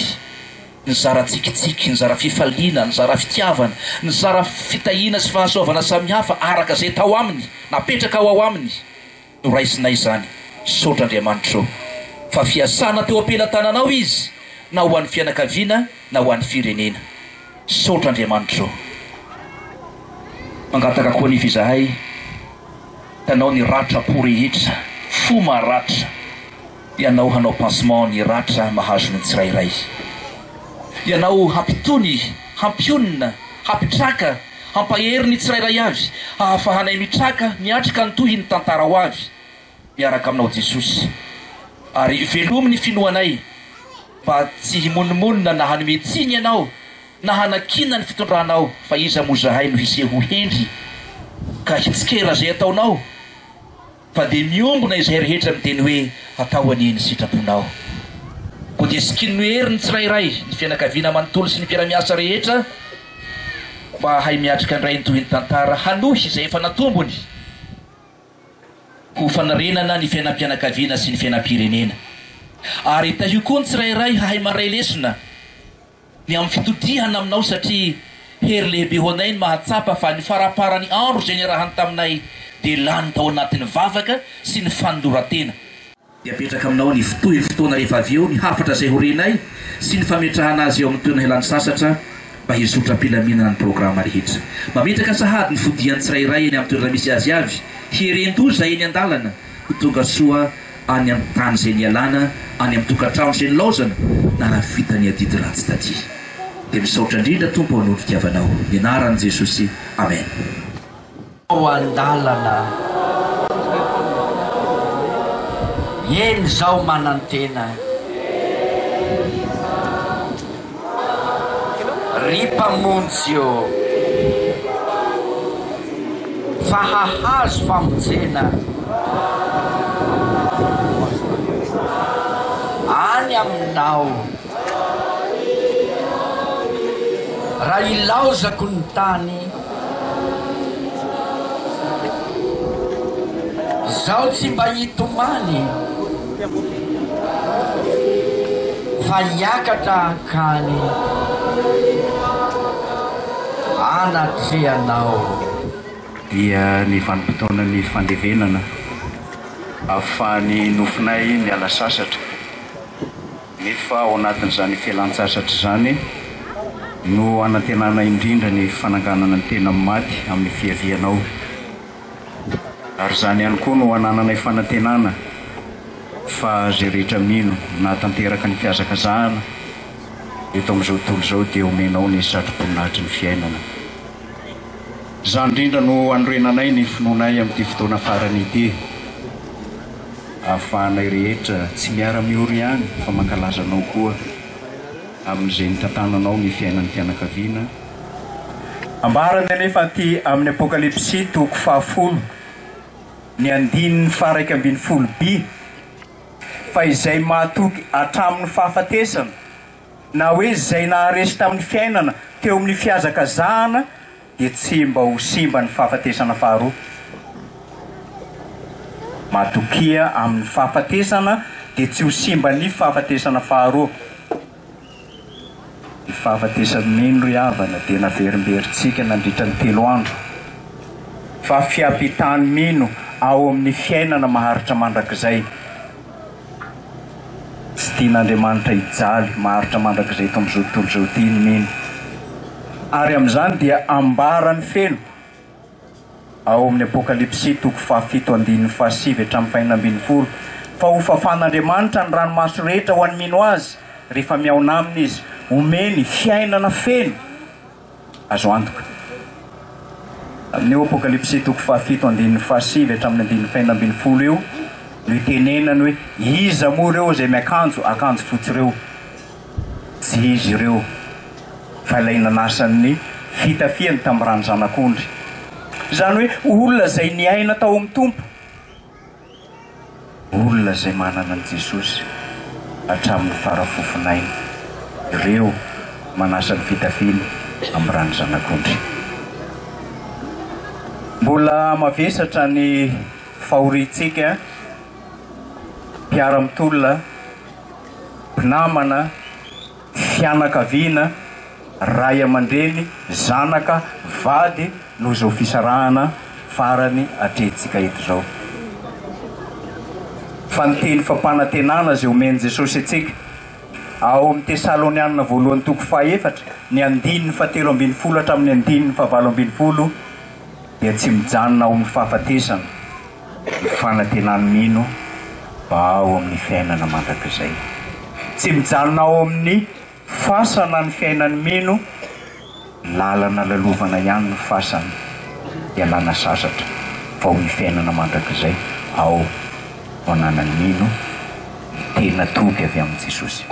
S6: Nizara tsikitsiky, nizara fifaliana, nizara fitiavana, nizara fitahiana sy fahasoavana samihafa araka izay tao aminy, napetraka ho ao aminy. Noraisinay izany, misaotra Andriamanitra ô, fa fiasana teo am-pelatananao izy na ho an'ny fianakaviana na ho an'ny firenena. Misaotra Andriamanitra ô. Mangataka koa anefa izahay hitanao ny ratra-po rehetra, fo maratra, Ianao hanao pansement ny ratra mahazo ny tsirairay. Ianao hampitony, hampionona, hampitraka, hampahery ny tsirairay avy, hahafahanay mitraka, miatrika ny tohiny tantara ho avy, miaraka aminao Jesosy. Ary velomy ny finoanay, mba tsy himonomonona na hanome tsiny Ianao, na hanakiana ny fitondranao, fa iza moa zahay no hiseho ho hendry, ka hitsikera izay ataonao? Fa dia miombona izay rehetra miteny hoe hatao anie ny sitraponao. Koa dia sikino hery ny tsirairay, ny fianakaviana manontolo sy ny mpiara-miasa rehetra mba hahay miatrika indray ny tohin'ny tantara, hanohy izay efa natombony ho fanarenana ny fiainam-pianakaviana sy ny fiainam-pirenena. Ary tahio koa ny tsirairay hahay mandray lesona. Ny amin'ny fitodihana aminao satria Hery lehibe ho anay ny mahatsapa fa ny faramparan'ny andro izay niarahany taminay dia lany tao anatin'ny vavaka sy ny fanoloran-tena. Dia apetraka aminao ny fotohin'ny fotoana rehefa avy eo ny hafatra izay ho renay sy ny fametrahana azy eo amin'ny toerana hialany sasatra mba hizotra am-pilaminana ny programa rehetra. Mametraka sahady ny fodian'ny tsirairay eny amin'ny toerana misy azy avy, hieren-doza eny an-dalana, ho tonga soa any amin'ny tany izay nialana, any amin'ny tokantrano izay nilaozana, na raha vita ny adidy ratsy taty. Dia misaotra indrindra Tompo ô noho ny fitiavanao. Ny anaran'i Jesosy. Amen.
S12: Ao an-dalana. Eny izaho manantena. Ry Mpamonjy ô, fa hahazo famonjena any Aminao. Raha ilaozako ny tany, Izaho tsy mba hitomany fa hiakatra hankany anatrehanao.
S7: Dia ny vanim-potoanan'ny fandevenana ahafahan'ny nofinay miala sasatra. Nefa ao anatin'izany fialan-tsasatra izany no anantenana indrindra ny fananganana ny tena amin'ny maty amin'ny fiavianao. Ary izany ihany koa no anananay fanantenana fa izay rehetra mino nahatanteraka ny fihazakazahana eto amin'izao tontolo izao dia omenao ny satroboninahitry ny fiainana. Izany indrindra no anorenanay ny finoanay amin'ity fotoana farany ity, ahafahanay rehetra tsy miara-miory ihany fa mankalaza Anao koa amin'izay nitantananao ny fiainan'ny fianakaviana. Ambarany anefa aty amin'ny Apokalypsy toko fahafolo ny andininy faha 11 by fa izay mahatoky hatramin'ny fahafatesana na hoe izay naharesy tamin'ny fiainana teo amin'ny fihazakazahana dia tsy mba ho simba ny fahafatesana faharoa. Matokia amin'ny fahafatesana dia tsy ho simba ny fahafatesana faharoa. Ny fahafatesan'ny mino ry havana dia naverimberintsika nandritra ny telo andro fa fiampitan'ny mino ao amin'ny fiainana maharitra mandrakizay. Tsy tian'Andriamanitra hijaly maharitra mandrakizay eto amin'izao tontolo izao ity ny mino. Ary amin'izany dia ambarany feno ao amin'ny Apokalypsy toko fahafito andininy fahasivy hatramin'ny fahenina ambinifolo fa hofafan'Andriamanitra ny ranomaso rehetra ho an'ny mino Azy rehefa mihaona Aminy izy. Omeny fiainana feno. Azo antoka. Amin'io Apokalypsy toko fahafito andininy fahasivy hatramin'ny andininy fahenina ambinifolo io no itenenany hoe iza moa ireo izay miakanjo akanjo fotsy ireo? Tsy izy ireo fa ilay nanasa ny fitafiany tamin'ny ran'ny zanak'ondry. Izany hoe olona izay niaina tao amin'ny Tompo. Olona izay manana an'i Jesosy hatramin'ny fara-fofonainy, ireo manasa ny fitafiany amin'ny ran'ny Zanak'ondry. Mbola mavesatra ny fahoriantsika, mpiara-mitolona, mpinamana, fianakaviana, ray aman-dreny, zanaka, vady noho izao fisarahana farany atrehintsika eto izao. Fa ny teny fampanantenana izay omen'i Jesosy antsika ao amin'ny Tesalonianina voalohany toko fahaefatra, ny andininy fahatelo ambinifolo hatramin'ny andininy fahavalo ambinifolo dia tsy mijanona ao amin'ny fahafatesana ny fanantenan'ny mino fa ao amin'ny fiainana mandrakizay. Tsy mijanona ao amin'ny fasana ny fiainan'ny mino, lalana lalovana ihany ny fasana, ialana sasatra fa ho ny fiainana mandrakizay ao no ananan'ny mino ny tena toky avy amin'i Jesosy.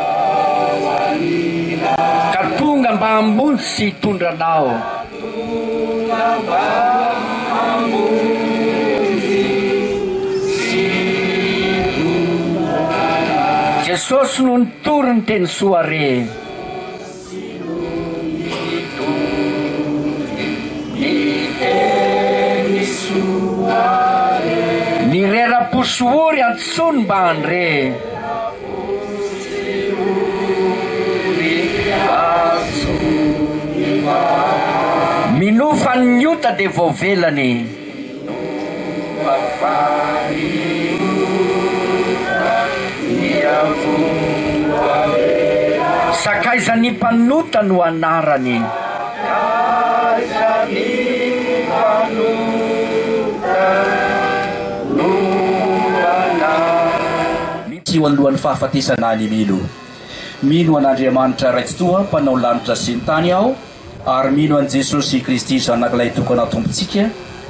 S12: Ka tonga mba hamonjy sy hitondra anao. Jesosy no nitory ny teny soa re. Ny rera-po sy ory antsoiny mba handre. Minoa fa ny ota dia voavelany. Sakaizan'ny mpanota no anarany.
S6: Tsy eo anoloan'ny fahafatesana ny mino. Mino an'Andriamanitra Ray Tsitoha, Mpanao ny lanitra sy ny tany aho, ary mino an'i Jesosy Kristy Zanak'ilay Tokana Tompontsika,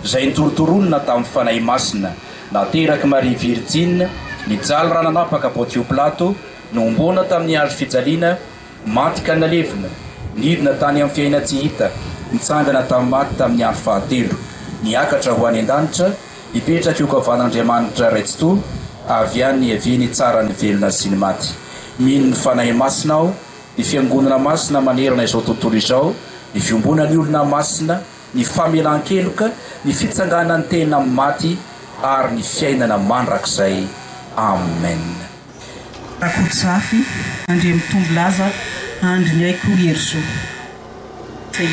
S6: izay nitorontoronina tamin'ny Fanahy Masina, naterak'i Maria Virjina, nijaly raha nanapaka Pontio Pilato, nohomboana tamin'ny hazo fijaliana, maty ka nalevina, nidina tany amin'ny fiainan-tsy hita, nitsangana tamin'ny maty tamin'ny andro fahatelo, niakatra ho any an-danitra, hipetraka eo ankavan'Andriamanitra Ray Tsitoha, avy any niaviany hitsara ny velona sy ny maty. Mino ny Fanahy Masina aho, ny Fiangonana Masina manerana izao tontolo izao, ny fiombonan'ny olona masina, ny famelan-keloka, ny fitsanganan'ny tena amin'ny maty, ary ny fiainana mandrakizay. Amen.
S13: Rakotozafy Andriamitombo Laza Andry Ny Aiko Herizo Izay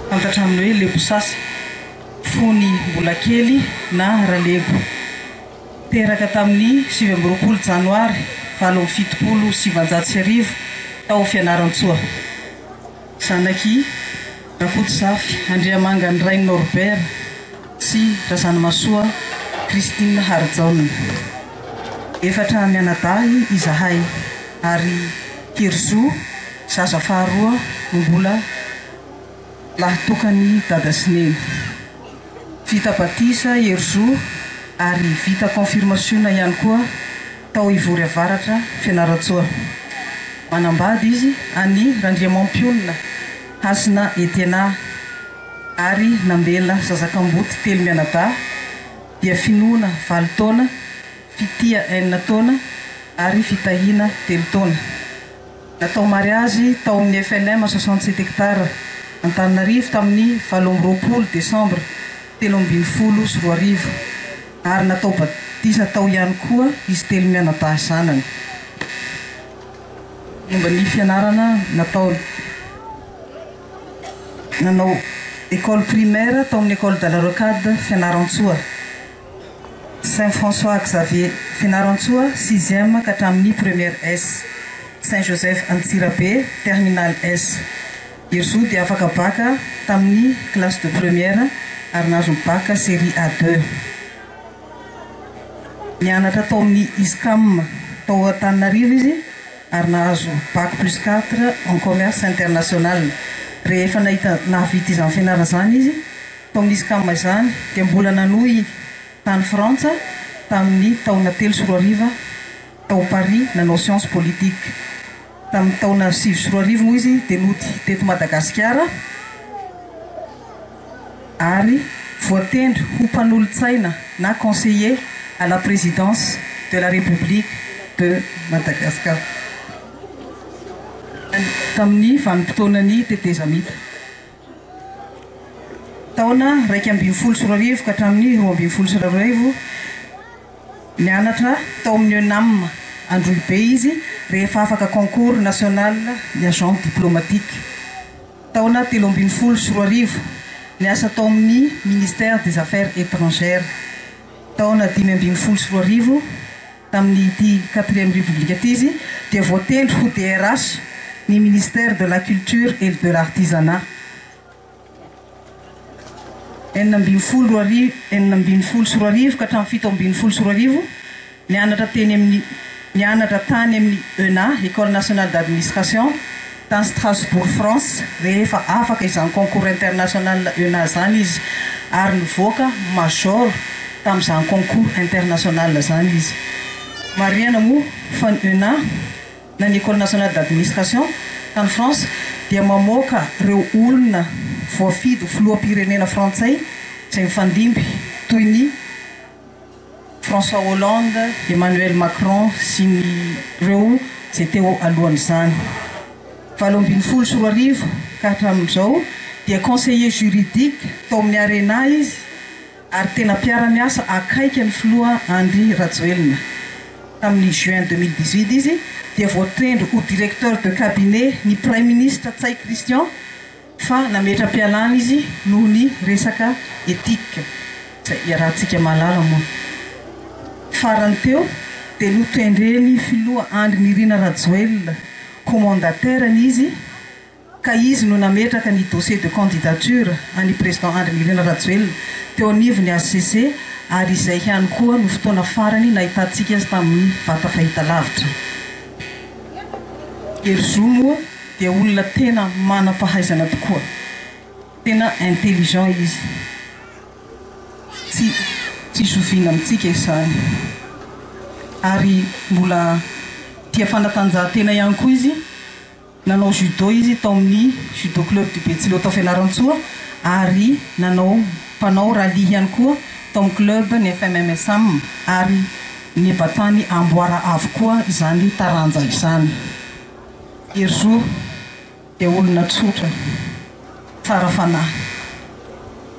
S13: fantatra amin'ny hoe Lebosasy fony mbola kely na Ralebo. Teraka tamin'ny 29 janoary 1978 tao Fianarantsoa. Zanak'i Rakotozafy Andriamanga Rainy Norbert sy Razanamasoa Christine Harijaona. Efatra mianadahy izahay ary Herizo zaza faharoa no mbola lahitokan'i Dada sy Neny. Vita batisa Herizo ary vita confirmation ihany koa tao Ivory Avaratra, Fianarantsoa. Manambady izy an'i Randriamampionona Hasina Etiena ary nambela zazakamboty telo mianadahy dia Finoana valo taona, Fitia enina taona ary Fitahiana telo taona. Natao mariazy tao amin'ny FLM 67 hectares Antananarivo tamin'ny 28 desambra 2013 ary natao batisa tao ihany koa izy telo mianadahy zanany. Momba ny fianarana nataony, nanao école primaire tao amin'ny école de la Rocade Fianarantsoa, Saint François Xavier Fianarantsoa sixième ka hatramin'ny première S, Saint Joseph Antsirabe terminale S. Herizo dia afaka bac tamin'ny classe de première ary nahazo ny bac série A deux. Nianatra tao amin'ny ISCAM tao Antananarivo izy ary nahazo bac plus quatre en commerce international. Rehefa nahita nahavita izany fianarana izany izy tao amin'ny ISCAM izany dia mbola nanohy tany Frantsa tamin'ny taona 2003 tao Paris nanao sciences politiques. Tamin'ny taona 2009 moa izy dia nody teto Madagasikara ary voatendry ho mpanolotsaina na conseiller à la présidence de la République de Madagascar tamin'ny vanim-potoanan'ny tetezamita. Taona 2011 ka hatramin'ny 2012, nianatra tao amin'ny ENAM Androhibe izy rehefa afaka concours national ny agent diplomatique. Taona 2013, niasa tao amin'ny ministère des affaires étrangères. Taona 2015, tamin'ity quatrième République ity izy dia voatendry ho DRH ny ministère de la culture et de l'artisanat. 2016 2016 ka hatramin'ny 2017, nianatra teny amin'ny nianatra tany amin'ny ENA, École Nationale d'Administration, tany Strasbourg France, rehefa afaka izany concours international ENA izany izy ary nivoaka major tamin'izany concours international izany izy. Marihana moa fa ny ENA na ny École Nationale d'Administration tany France dia mamoaka ireo olona voafidy ho filoham-pirenena frantsay izay mifandimby toy ny François Hollande, Emmanuel Macron sy ny ireo izay teo alohan'izany. 2018 ka hatramin'izao dia conseiller juridique tao amin'ny Arena izy ary tena mpiara-miasa akaiky an'ny filoha Andry Rajoelina. Tamin'ny juin 2018 izy dia voatendry ho directeur de cabinet ny Praiminisitra Ntsay Christian. Fa nametra-pialana izy noho ny resaka éthique, izay iarahantsika mahalala moa. Farany teo dia notendren'ny filoha Andry Nirina Rajoelina commandataire-ny izy ka izy no nametraka ny dossier de candidature an'i Président Andry Nirina Rajoelina teo anivon'ny hcc ary izay ihany koa no fotoana farany nahitantsika azy tamin'ny vata fahitalavitra. Herizo moa dia olona tena manam-pahaizana tokoa. Tena intelligent izy. Tsy tsy zoviana amintsika izany. Ary mbola tia fanatanjahantena ihany koa izy. Nanao judo izy tao amin'ny Judo Club du Betsileo tao Fianarantsoa ary nanao mpanao rallye ihany koa tao amin'ny club ny FMMSAM ary nibatany amboara avokoa izany taranja izany. Herizo dia olona tsotra, tsara fanahy,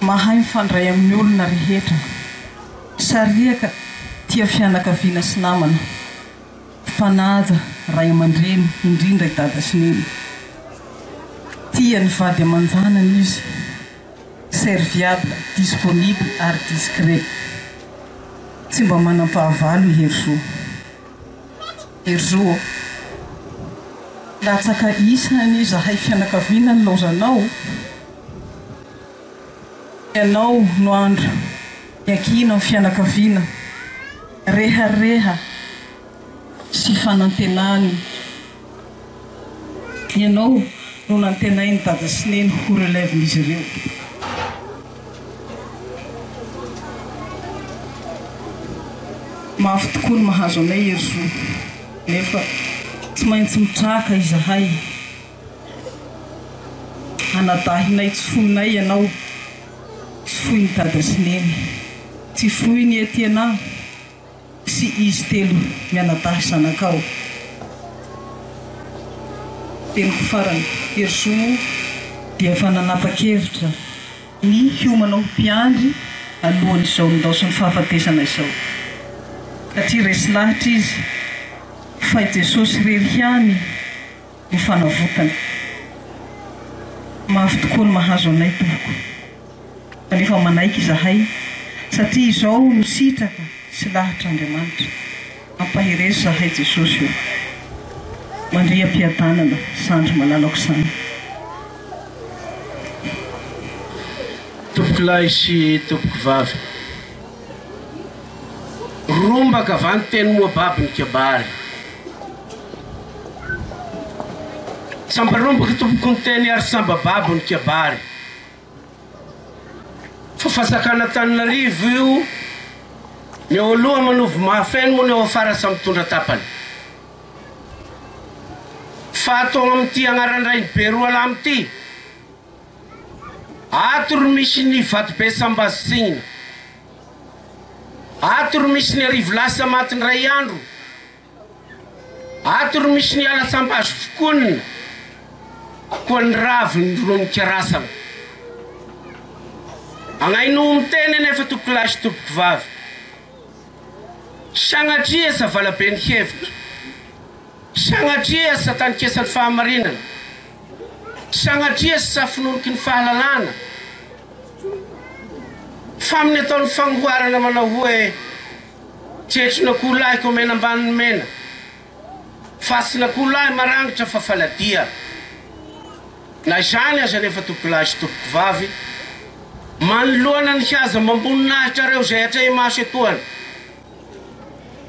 S13: mahay mifandray amin'ny olona rehetra, sariaka, tia fianakaviana sy namana. Mpanaja ray aman-dreny, indrindra i Dada sy Neny. Tia ny vady aman-janany izy. Serviable, disponible ary discret. Tsy mba manam-pahavalo i Herizo. Herizo ô! Latsaka isa anie izahay fianakaviana nilaozanao. Ianao no andro iankinan'ny fianakaviana, rehareha sy fanantenany. Ianao no nantenain'i Dada sy Neny ho relève-n'izy ireo. Mafy tokoa ny mahazo anay Herizo, nefa tsy maintsy mitraka izahay. Anadahinay tsy foinay ianao, tsy foin'i Dada sy Neny, tsy foin'i Etiena sy izy telo mianadahy zanakao. Teniko farany, Herizo dia efa nanapa-kevitra ny hiomana ho mpiandry alohan'izao nindaosin'ny fahafatesana izao, satria resy lahatra izy fa i Jesosy irery ihany ny fanavotana. Mafy tokoa ny mahazo anay tompoko, kanefa manaiky izahay satria izao no sitraka sy lahatr'Andriamanitra. Ampaherezo zahay Jesosy o. Mandria am-piadanana zandry malalako zany.
S9: Tompokolahy sy tompokovavy, rombaka va ny teny moa babo ny kabary? Samba rombaka tompoko ny teny ary samba babo ny kabary. Fa fanjakan'Antananarivo io, ny eo aloha manovo mahafeno moa ny eo afara samy mitondra tapany. Fa ato amin'ity agnaran-dRainiberoalamo ity, ato ro misy ny vatobe Sambazotsigna, ato ro misy ny Arivolasa maty indray andro, Ato ro misy ny ala sambazo fokonina koa ny raviny ro mikarasana. Agnaino miteny anefa tompokolahy sy tompokovavy. Sagnatria sa valabe ny hevitra. Sagnatria sa tanikesany fahamarinana. Sagnatria sa finoniky ny fahalalana. Fa amin'ny ataon'ny fagnoharana manao hoe. Tsetrin'akoholahy ko mena ambanin'ny mena, Fasin'akoholahy marangitra fa faladia. Na izany aza anefa tompokolahy sy tompokovavy, manoloana ny haza amam-boninahitrareo izay atrehi-maso etoana,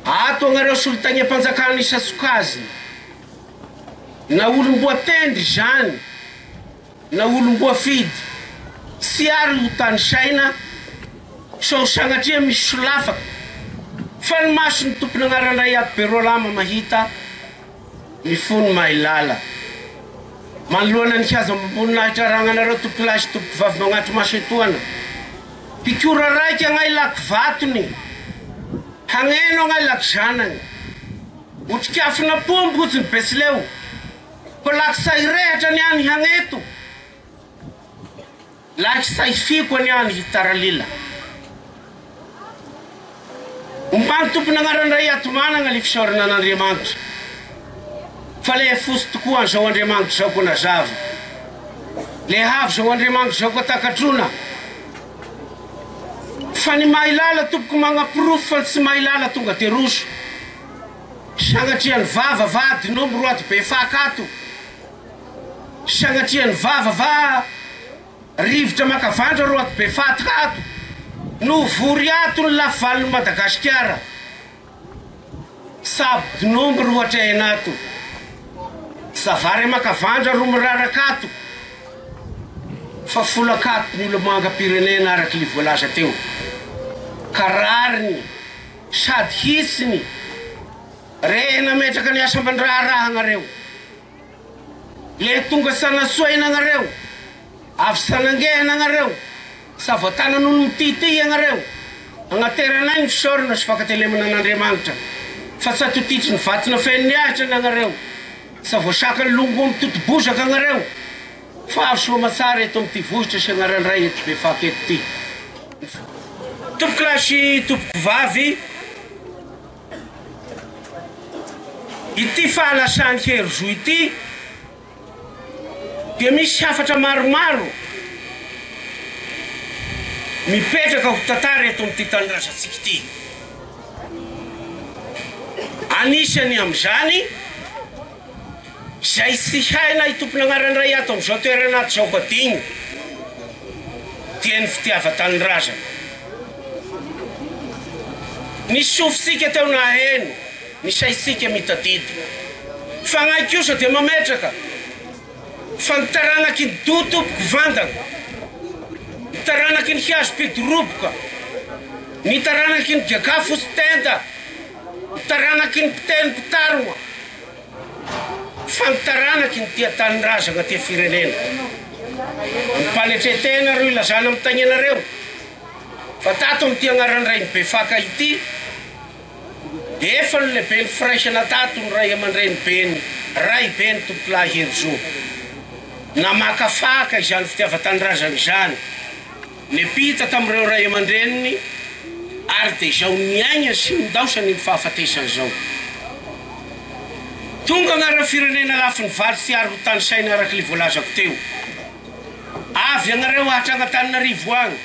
S9: ato agnareo solontagnam-panjakana isan-tsokajiny, na olom-boatendry izany, na olom-boafidy tsy ary ho tanisaina sao sagnatria misy solafaka fa ny mason'ny tompon'agnaran-dray ato Beroalama mahita ny fony mahilala manoloana ny haza amam-boninahitra aragnanareo tompokolahy sy tompokovavy magnatri-maso etoana mpikora raiky agnay lako vatony hagneno agnay lako zanany otrikafona pombo hotsy ny betsileo Ko laksa hirehatra ny any hagneto, laksa hifiko ny any hitaralila. Ombany Tompon'agnaran'Ray ato managna le fisaorana an'Andriamanitra, fa le fosy tokoa an'izao Andriamanitra izao ko nazava. Le avy zao Andriamanitra zao ka takatrona fa ny mahilala tompoko magnaporofo fa ny tsy mahilala tonga de roso. Sagnatria ny vava va adin'omby ro ato Befaka ato? Sagnatria ny vava va rivotra makavandra ro ato Befatka ato? No vory ato ny lafivalon'i Madagasikara. Sa adin'omby ro atrehina ato? Sa vary aman-kavandra ro miraraka ato? Fa folakato ny olomangam-pirenena araka ilay voalaza teo. Ka rariny sady hitsiny re nametraka ny asa aman-draharaha agnareo. Le tonga sanasoaina agnareo, avy sanangehana agnareo, sa voatanan'olo mitihitihy agnareo, agnateranay ny fisaorana sy fankatelemana an'Andriamanitra, fa tsy atotitry ny vatina feno ny ahitra nagnareo, sa voasakan'ny longoa mitoto bozaka agnareo, fa avy soamatsara eto amin'ity vohitra sy agnaran-dray eto Befaka eto ty. Tompokolahy sy tompokovavy, ity fahalasan'i Herizo ity dia misy hafatra maromaro mipetraka ho tantara eto amin'ity tanindrazantsika ity. Anisany amin'izany Izay tsy hainay tompon'agnaran-dray ato amin'izao toerana ato izao hadino dia ny fitiavan-tanindrazana. Ny sofintsika teo naheno, ny saintsika mitadidy. Fagnahy kosa dia mametraka fa ny taranaky ny do tompoko vandana, ny taranaky ny hazo mpidoroboka, ny taranaky ny gaga fotsy tenda, ny taranaky ny mpiteny mpitarogna, Fa ny taranaky ny tia tanindrazagna tia firenena. Ampanetretena ro ilazana am tagnanareo fa tato am ty agnaran-drainy Befaka ity de efa ny lehiben'ny firaisana tato ny ray aman-drenibeny raibeny Tompokolahy Herizo namakafaka izany fitiavan-tanindrazana izany. Niampita tamin'ireo ray aman-dreniny ary dia izao niaigna sy nindaosany ny fahafatesany izao. Tonga agnaran'ny firenena lafiny valo tsy ary ho tanisaina araka ilay voalazako teo. Avy agnareo hatragny Antananarivo agny.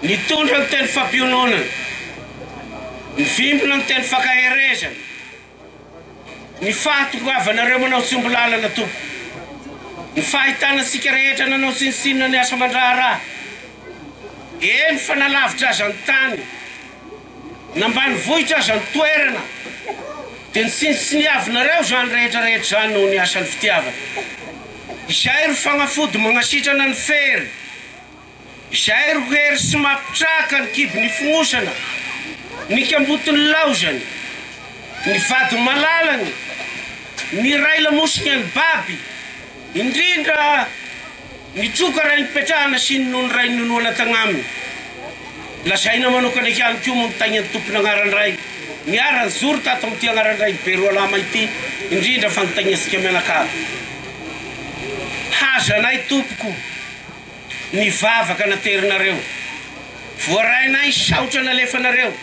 S9: Nitondra ny teny fampiononana, nivimbina ny teny fankaherezana. Ny fahatongavanareo manao tsy omby lalana tompoko. Ny fahitana antsika rehetra nanao tsinontsinona ny asa aman-draharaha. Eny fa na lavitra aza ny tany, na ambanivohitra aza ny toerana, dia ny tsinontsiniavinareo izany rehetra rehetra izany noho ny asan'ny fitiavana. Izay ro fagnafody magnasitrana ny fery. Izay ro hery sy mampitraka ny kibo nifonosana, ny kamboty nilaozany, ny vady malalany, ny ray lamosiny any baby, indrindra ny troka ray nipetrahana sy ny nono ray ninonoana tagnaminy. Lazaina manokana ihany koa moa ny tagnan'ny tompon'agnaran-dray niara-nijoro tato amin'ity agnaran-drain'i Beroalama ity, indrindra fa ny tagnantsika mianakavy. Hazanay tompoko. Ny vavaka naterinareo. Voarainay saotra nalefanareo.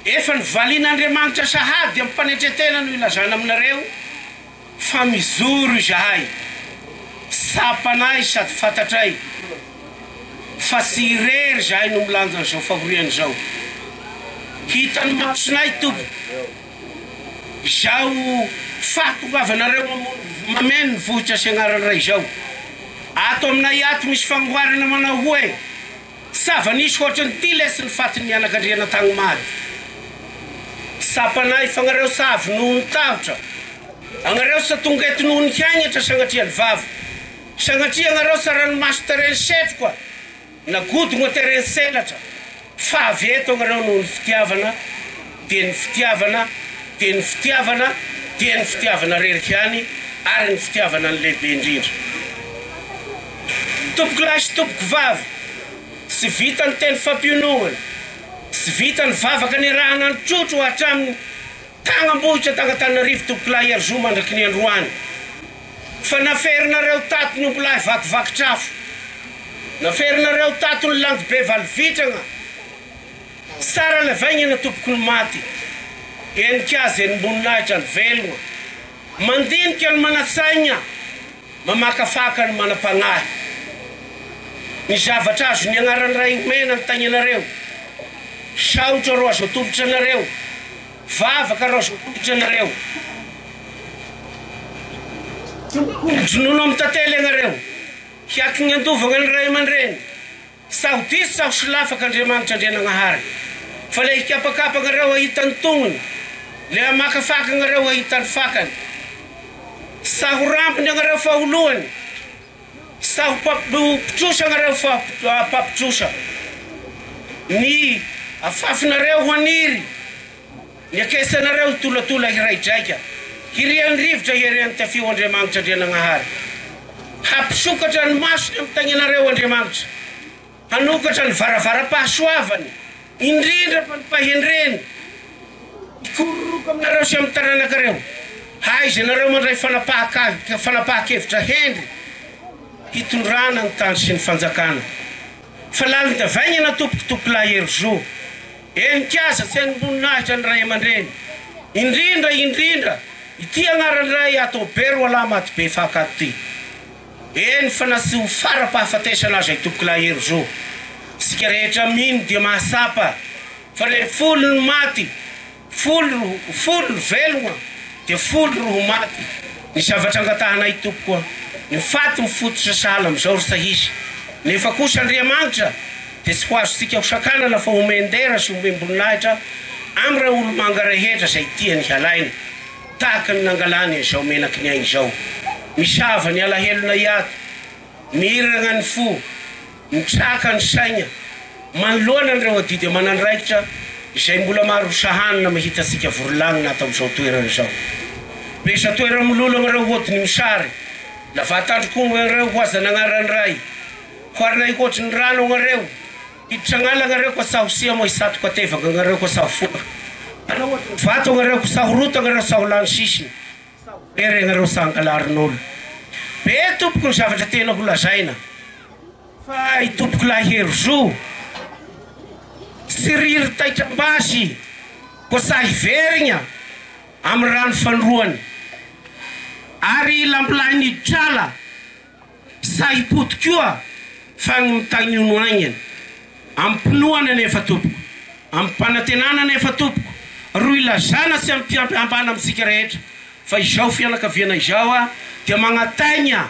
S9: Efa novalian'Andriamanitra sahady amim-panetretena no ilazana aminareo fa mijoro izahay. Tsapanay sady fantatray fa tsy irery izahay no milanja an'izao fahoriana izao. Hitan'ny masonay Tompoko izao fahatongavanareo mameno ny vohitra sy agnaran'ny Ray izao. Ato aminay ato misy fagnoharana manao hoe, Zava-nisy hoatran'ity lesy ny fatin'ny anakandriana Tagnimady. Tsapanay fa agnareo sa avy noho ny tahotra, agnareo sa tonga eto noho ny haignatra sagnatria ny vava, sagnatria agnareo sa ranomaso tereny setroka, Nagodogna terrain tselatra fa avy eto agnareo noho ny fitiavana dia ny fitiavana dia ny fitiavana dia ny fitiavana rery ihany ary ny fitiavana ny lehibe indrindra. Tompoko lahy sy tompoko vavy tsy vita ny teny fampionognana tsy vita ny vavaka niarahana nitrotro hatramin'ny Tagnambohitra Tangatanarivo tompokolahy Herizo mandraky ny androany fa naferinareo tato ny ombilahy vakivakitrafo naferinareo tato ny landibe valovitragna tsara lavaignana tompoko ny maty henika azy enim-boninahitra ny velogna mandinika ny manatsaigna. Mamakafaka ny manam-pagnahy. Ny zavatra azon'ny agnaran'ny Ray omena ny tagnanareo. Saotra ro azo atolotra anareo. Vavaka ro azo atolotra anareo. Dronono amin'ny tantely agnareo. Hiaky ny andovagna ny ray aman-dreny. Tsaho diso tsaho solafaka Andriamanitra Andrianagnahary, fa le hikapakapa agnareo hahita ny tognony, le hamakafaka agnareo hahita ny fakany. Tsaho rambony agnareo fa ho lohany, tsaho mpitrosa agnareo fa mpampitrosa. Ny afafinareo haniry. Ny akesanareo hitolatola hiraidraika, hirian'ny rivotra hiarian'ny tafio Andriamanitra Andrianagnahary. Hampisokatra ny masony amin'ny tagnanareo Andriamanitra, hanokatra ny varavaram-pahasoavany, indrindra fa ny fahendreny, hikororoka aminareo sy amin'ny taranakareo, hahaizanareo mandray fanapahan-kevitra hendry hitondrana ny tany sy ny fanjakana. Fa lalin-davaingana tompoko tompokolahy Herizo. Eny kiaza tsy hanim-boninahitra ny ray aman-dreny. Indrindra indrindra ity agnaran-dray ato be roalahy maty be faka ato ty. Eny fa na tsy ho fara-pahafatesana aza i tompokolahy Herizo. Isika rehetra mino dia mahatsapa fa le folo ny maty Folo ro folo ro velogna dia folo ro ho maty. Ny zavatra angatahanay tompoko a, ny faty mifototra sahala amizao ry sahiza. Nefa kosa Andriamanitra dia tsy ho azontsika ho sakanana fa omen-dera sy omem-boninahitra amin'ireo olomanga rehetra izay tiany halaina tahaka ny nangalany an'izao menaky ny ainy izao. Misava ny alahelonay ato. Mirana ny fo, mitraka ny saina manoloana an'ireo adidy aman'andraikitra izay mbola maro sahanina mahita antsika vory lagnina ato amin'izao toerana izao. Besa toera-mololo anareo hoatiny mosary, lavatandroko anareo ho azan'agnaran'ny Ray, hoarinay hoatry ny rano anareo, hiditra agn'ala anareo ka tsaho sia moa hisatoka tevaka anareo ka tsaho foaka, hanao hoatry ny vato anareo ka tsaho rota anareo tsaho lany sisiny. Very ianareo sangalarin'olo. Be tompoko ny zavatra tena ho lazaina fa i tompokolahy Herizo tsy riry taitram-basy koa sahy hiverigna amin'ny rano fandroany ary i lampilahy nidrala Sahy hipody koa fa ny mitagnono aigny. Am-pinoana anefa tompoko, am-panantenana anefa tompoko, ro ilazana sy am-piambana amintsika rehetra fa izao fianakaviana izao dia magnataigna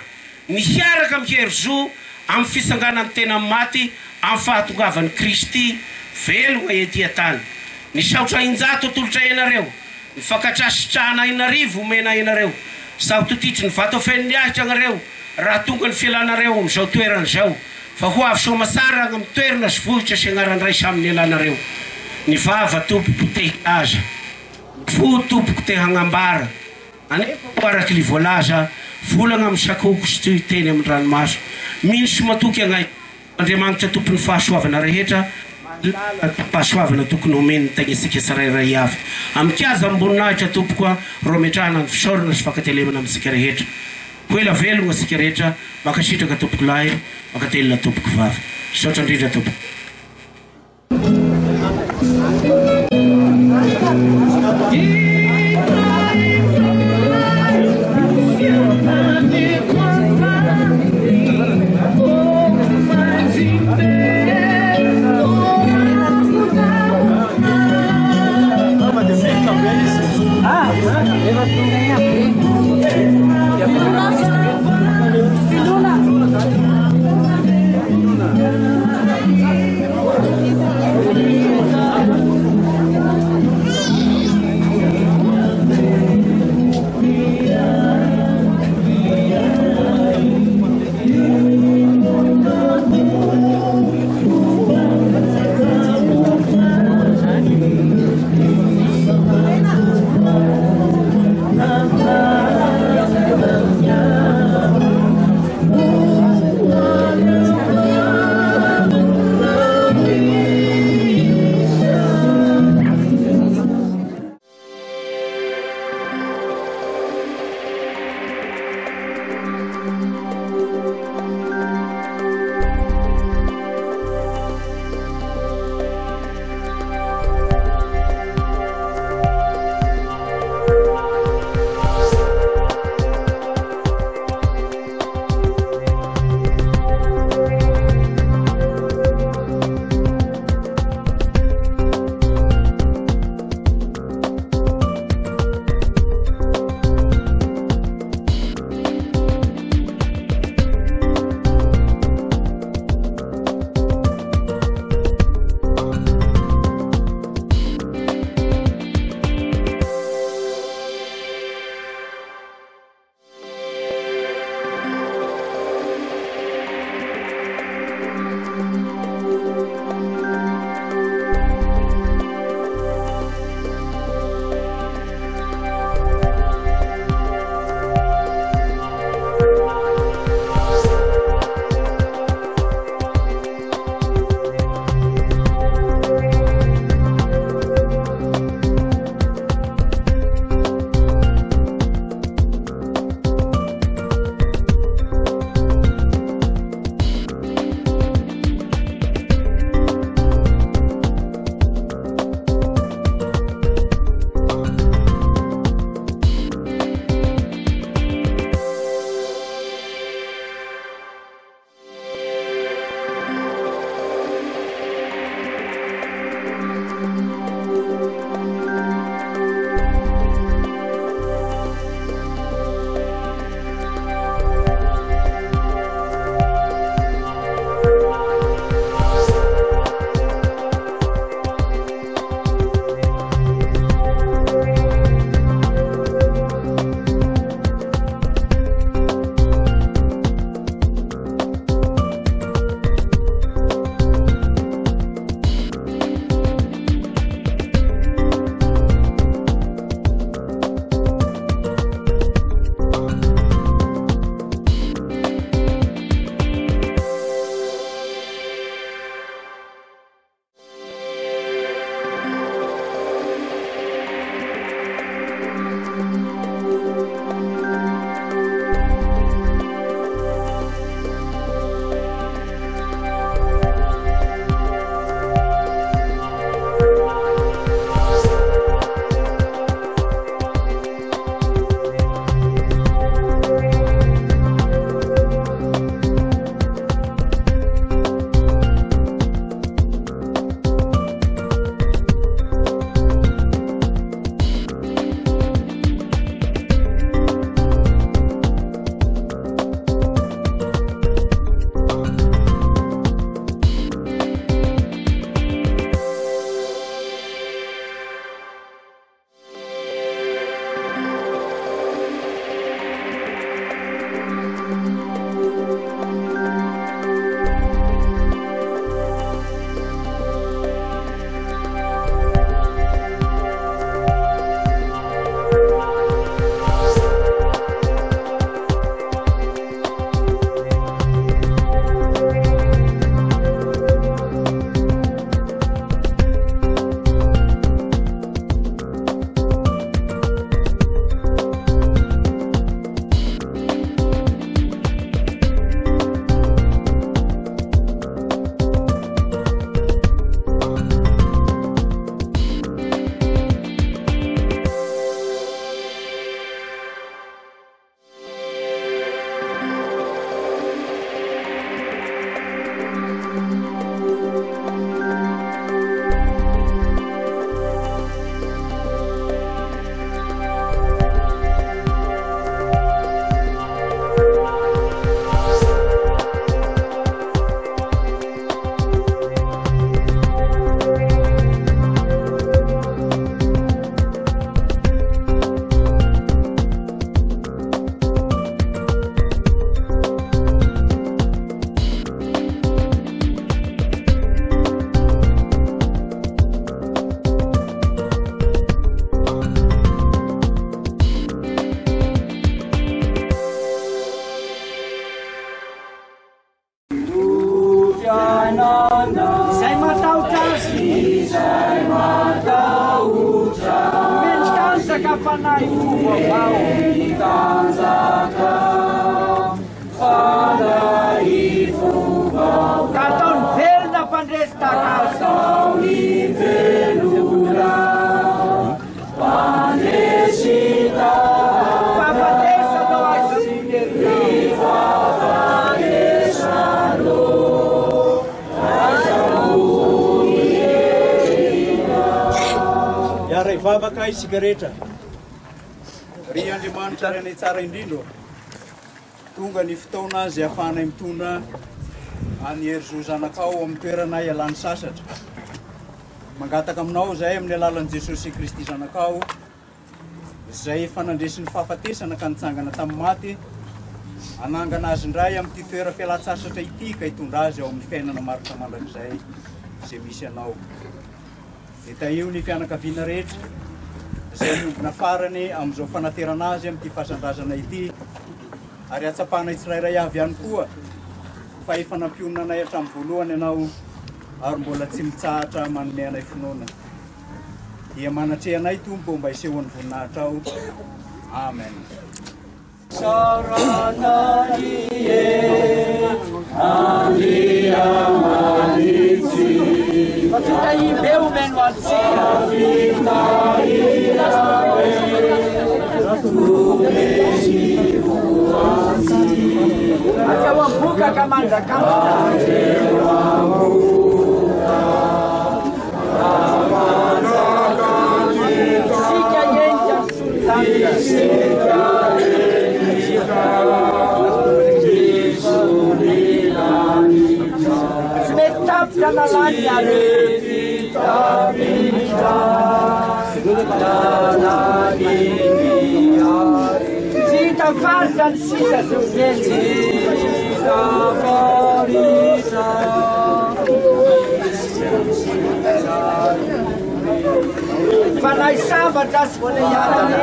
S9: ny hiaraka amin'i Herizo amin'ny fitsanganan'ny tena amin'ny maty amin'ny fahatongavan'i Kristy velogna ety an-tany. Ny saotra injato atolotray anareo. Ny fankatrasitrahana ainarivo omena ainareo, zaho totitry ny vato afeniny ahitra agnareo raha tonga ny fialanareo amin'izao toerana izao, fa ho avy soamatsara agny amin'ny toerana sy vohitra sy agnaran-dray samy nialanareo. Ny vava tompoko te hilaza, ny fo tompoko te hagnambara, anefa ho araky ly voalaza, volagna misakoko sy toy teny amin'ny ranomaso, mino sy matoky agnay. Andriamanitra Tompon'ny fahasoavana rehetra, mahalala ny fahasoavana tokony homeny ny taingantsika tsirairay avy. Amin-kiaza amim-boninahitra Tompoko a, ro ametrahana ny fisaorana sy fankatelemana amintsika rehetra. Ho ela velogna tsika rehetra, mankasitraka Tompoko lahy, mankatelina Tompoko vavy. Misaotra indrindra Tompoko. Izay matahotra azy. Izay matahotra. Omeny tanjaka fanahy fo vaovao. Tanjaka fanahy fo vaovao. Ka ataony velona mpandresy tahaka azy. Ataony velona mpandresy tahaka. Fahafatesana ho azy sy ny
S7: Hiara-hivavaka isika rehetra. Ry Andriamanitra Rainay tsara indrindra ô, tonga ny fotoana izay ahafahanay mitondra an'i Herizo zanakao ao amin'ny toerana ialany sasatra. Mangataka aminao izahay amin'ny alalan'i Jesosy Kristy zanakao, izay efa nandresy ny fahafatesana ka nitsangana tamin'ny maty, hanangana azy indray amin'ity toeram-pialan-tsasatra ity ka hitondra azy ao amin'ny fiainana maharitra mandrakizay izay misy anao. Dia tahio ny fianakaviana rehetra izay miombona farany amin'izao fanaterana azy amin'ity fasan-drazana ity, ary hatsapanay tsirairay avy ihany koa fa efa nampionona anay hatramin'ny voalohany ianao ary mbola tsy mitsahatra manome anay finoana. Dia manatreha anay Tompo mba hisehoan'ny voninahitrao. Amen.
S9: Fa fitahiam-be omeny ho antsika. Hatreo am-boka ka mandrak'andro.
S2: analany
S1: arety tafiditra analany
S2: Tsy hita faritra ny sisa zao
S1: Tsy hita faritra
S2: Fanahy sambatra sy miadana.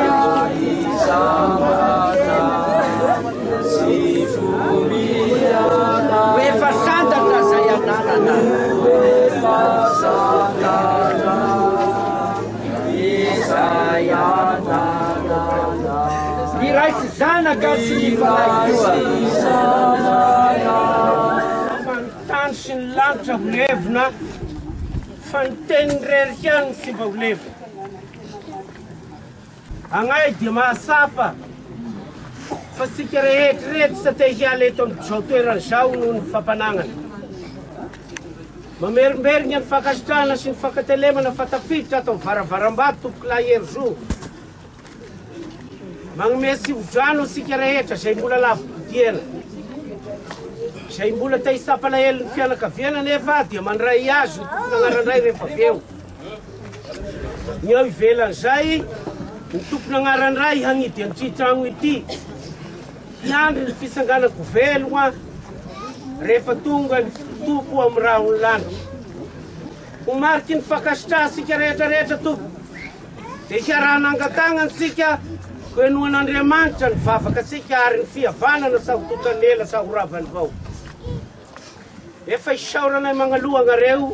S2: Rehefa santatra izay ananana.
S1: Rehefa santatra izay ananana.
S2: Ny Ray sy Zanaka sy ny Fanahy koa.
S9: Fa ny tany sy ny lanitra ho levona, fa ny teniny irery ihany no tsy mba ho levona. Agnay dia mahatsapa fa tsika rehetra reto tsy te hiala eto amin'izao toerana izao noho ny fampanagnana. Mamerimberigna ny fankasitrahana sy ny fankatelemana fa tafiditra ato amin'ny varavaram-bato tompokolahy Herizo. Magnome tsiodrano antsika rehetra izay mbola lavi-podiana. Izay mbola te hitsapalahelo ny fianakaviana nefa dia mandray azy ny tompon'agnarandray rehefa avy eo. Ny ao ivelan'izay, ny tompon'agnaran-dray hanidy an'ity tragno ity, hiandry ny fitsanganan-ko velogna rehefa tonga ny Tompo amin'ny rahon'ny lanitra. Ho mariky ny fankasitrahantsika rehetra rehetra Tompo, dia hiaraha-nangatagna antsika ho henoan'Andriamanitra ny vavaka antsika ary ny fihavanana sa ho tontan'ny ela sa ho ravan'ny vao. Efa isaoranay magnaloha agnareo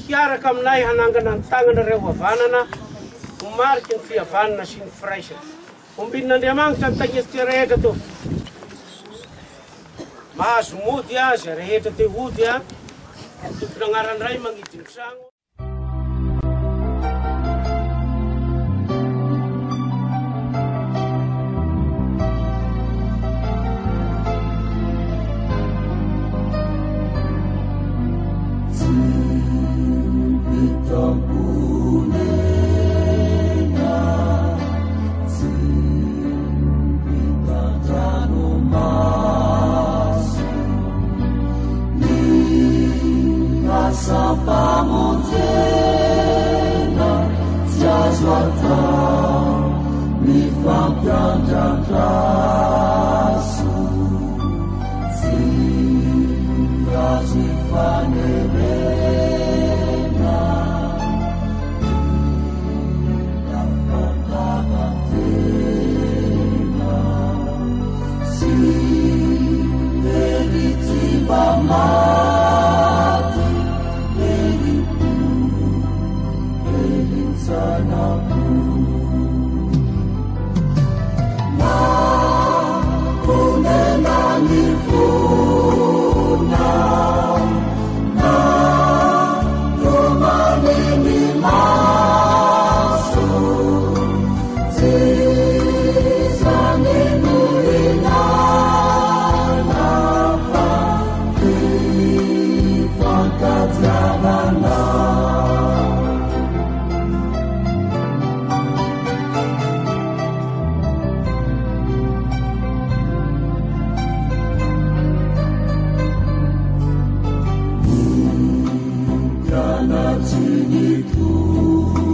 S9: hiaraka aminay hanangana ny tagnanareo havanana ho mariky ny fihavanana sy ny firaisana. Ombinin'Andriamanitra ny tagnetsika rehetra tompoko. Mahazo mody aza rehetra te hody a. Tompon'agnaran-dray magnidy ny tragno.
S1: Asam-pamonjena tsy azo atao ny fampiandrandraso, tsy azo ifanerena ny fandavan-tena sy hery tsy mba maty. Herim-po, herin-tsaina-po. Mahonena ny fona, matomany ny maso. Tsy izany no ilana fa fifankatiavana. Mpianatry ny Tompo.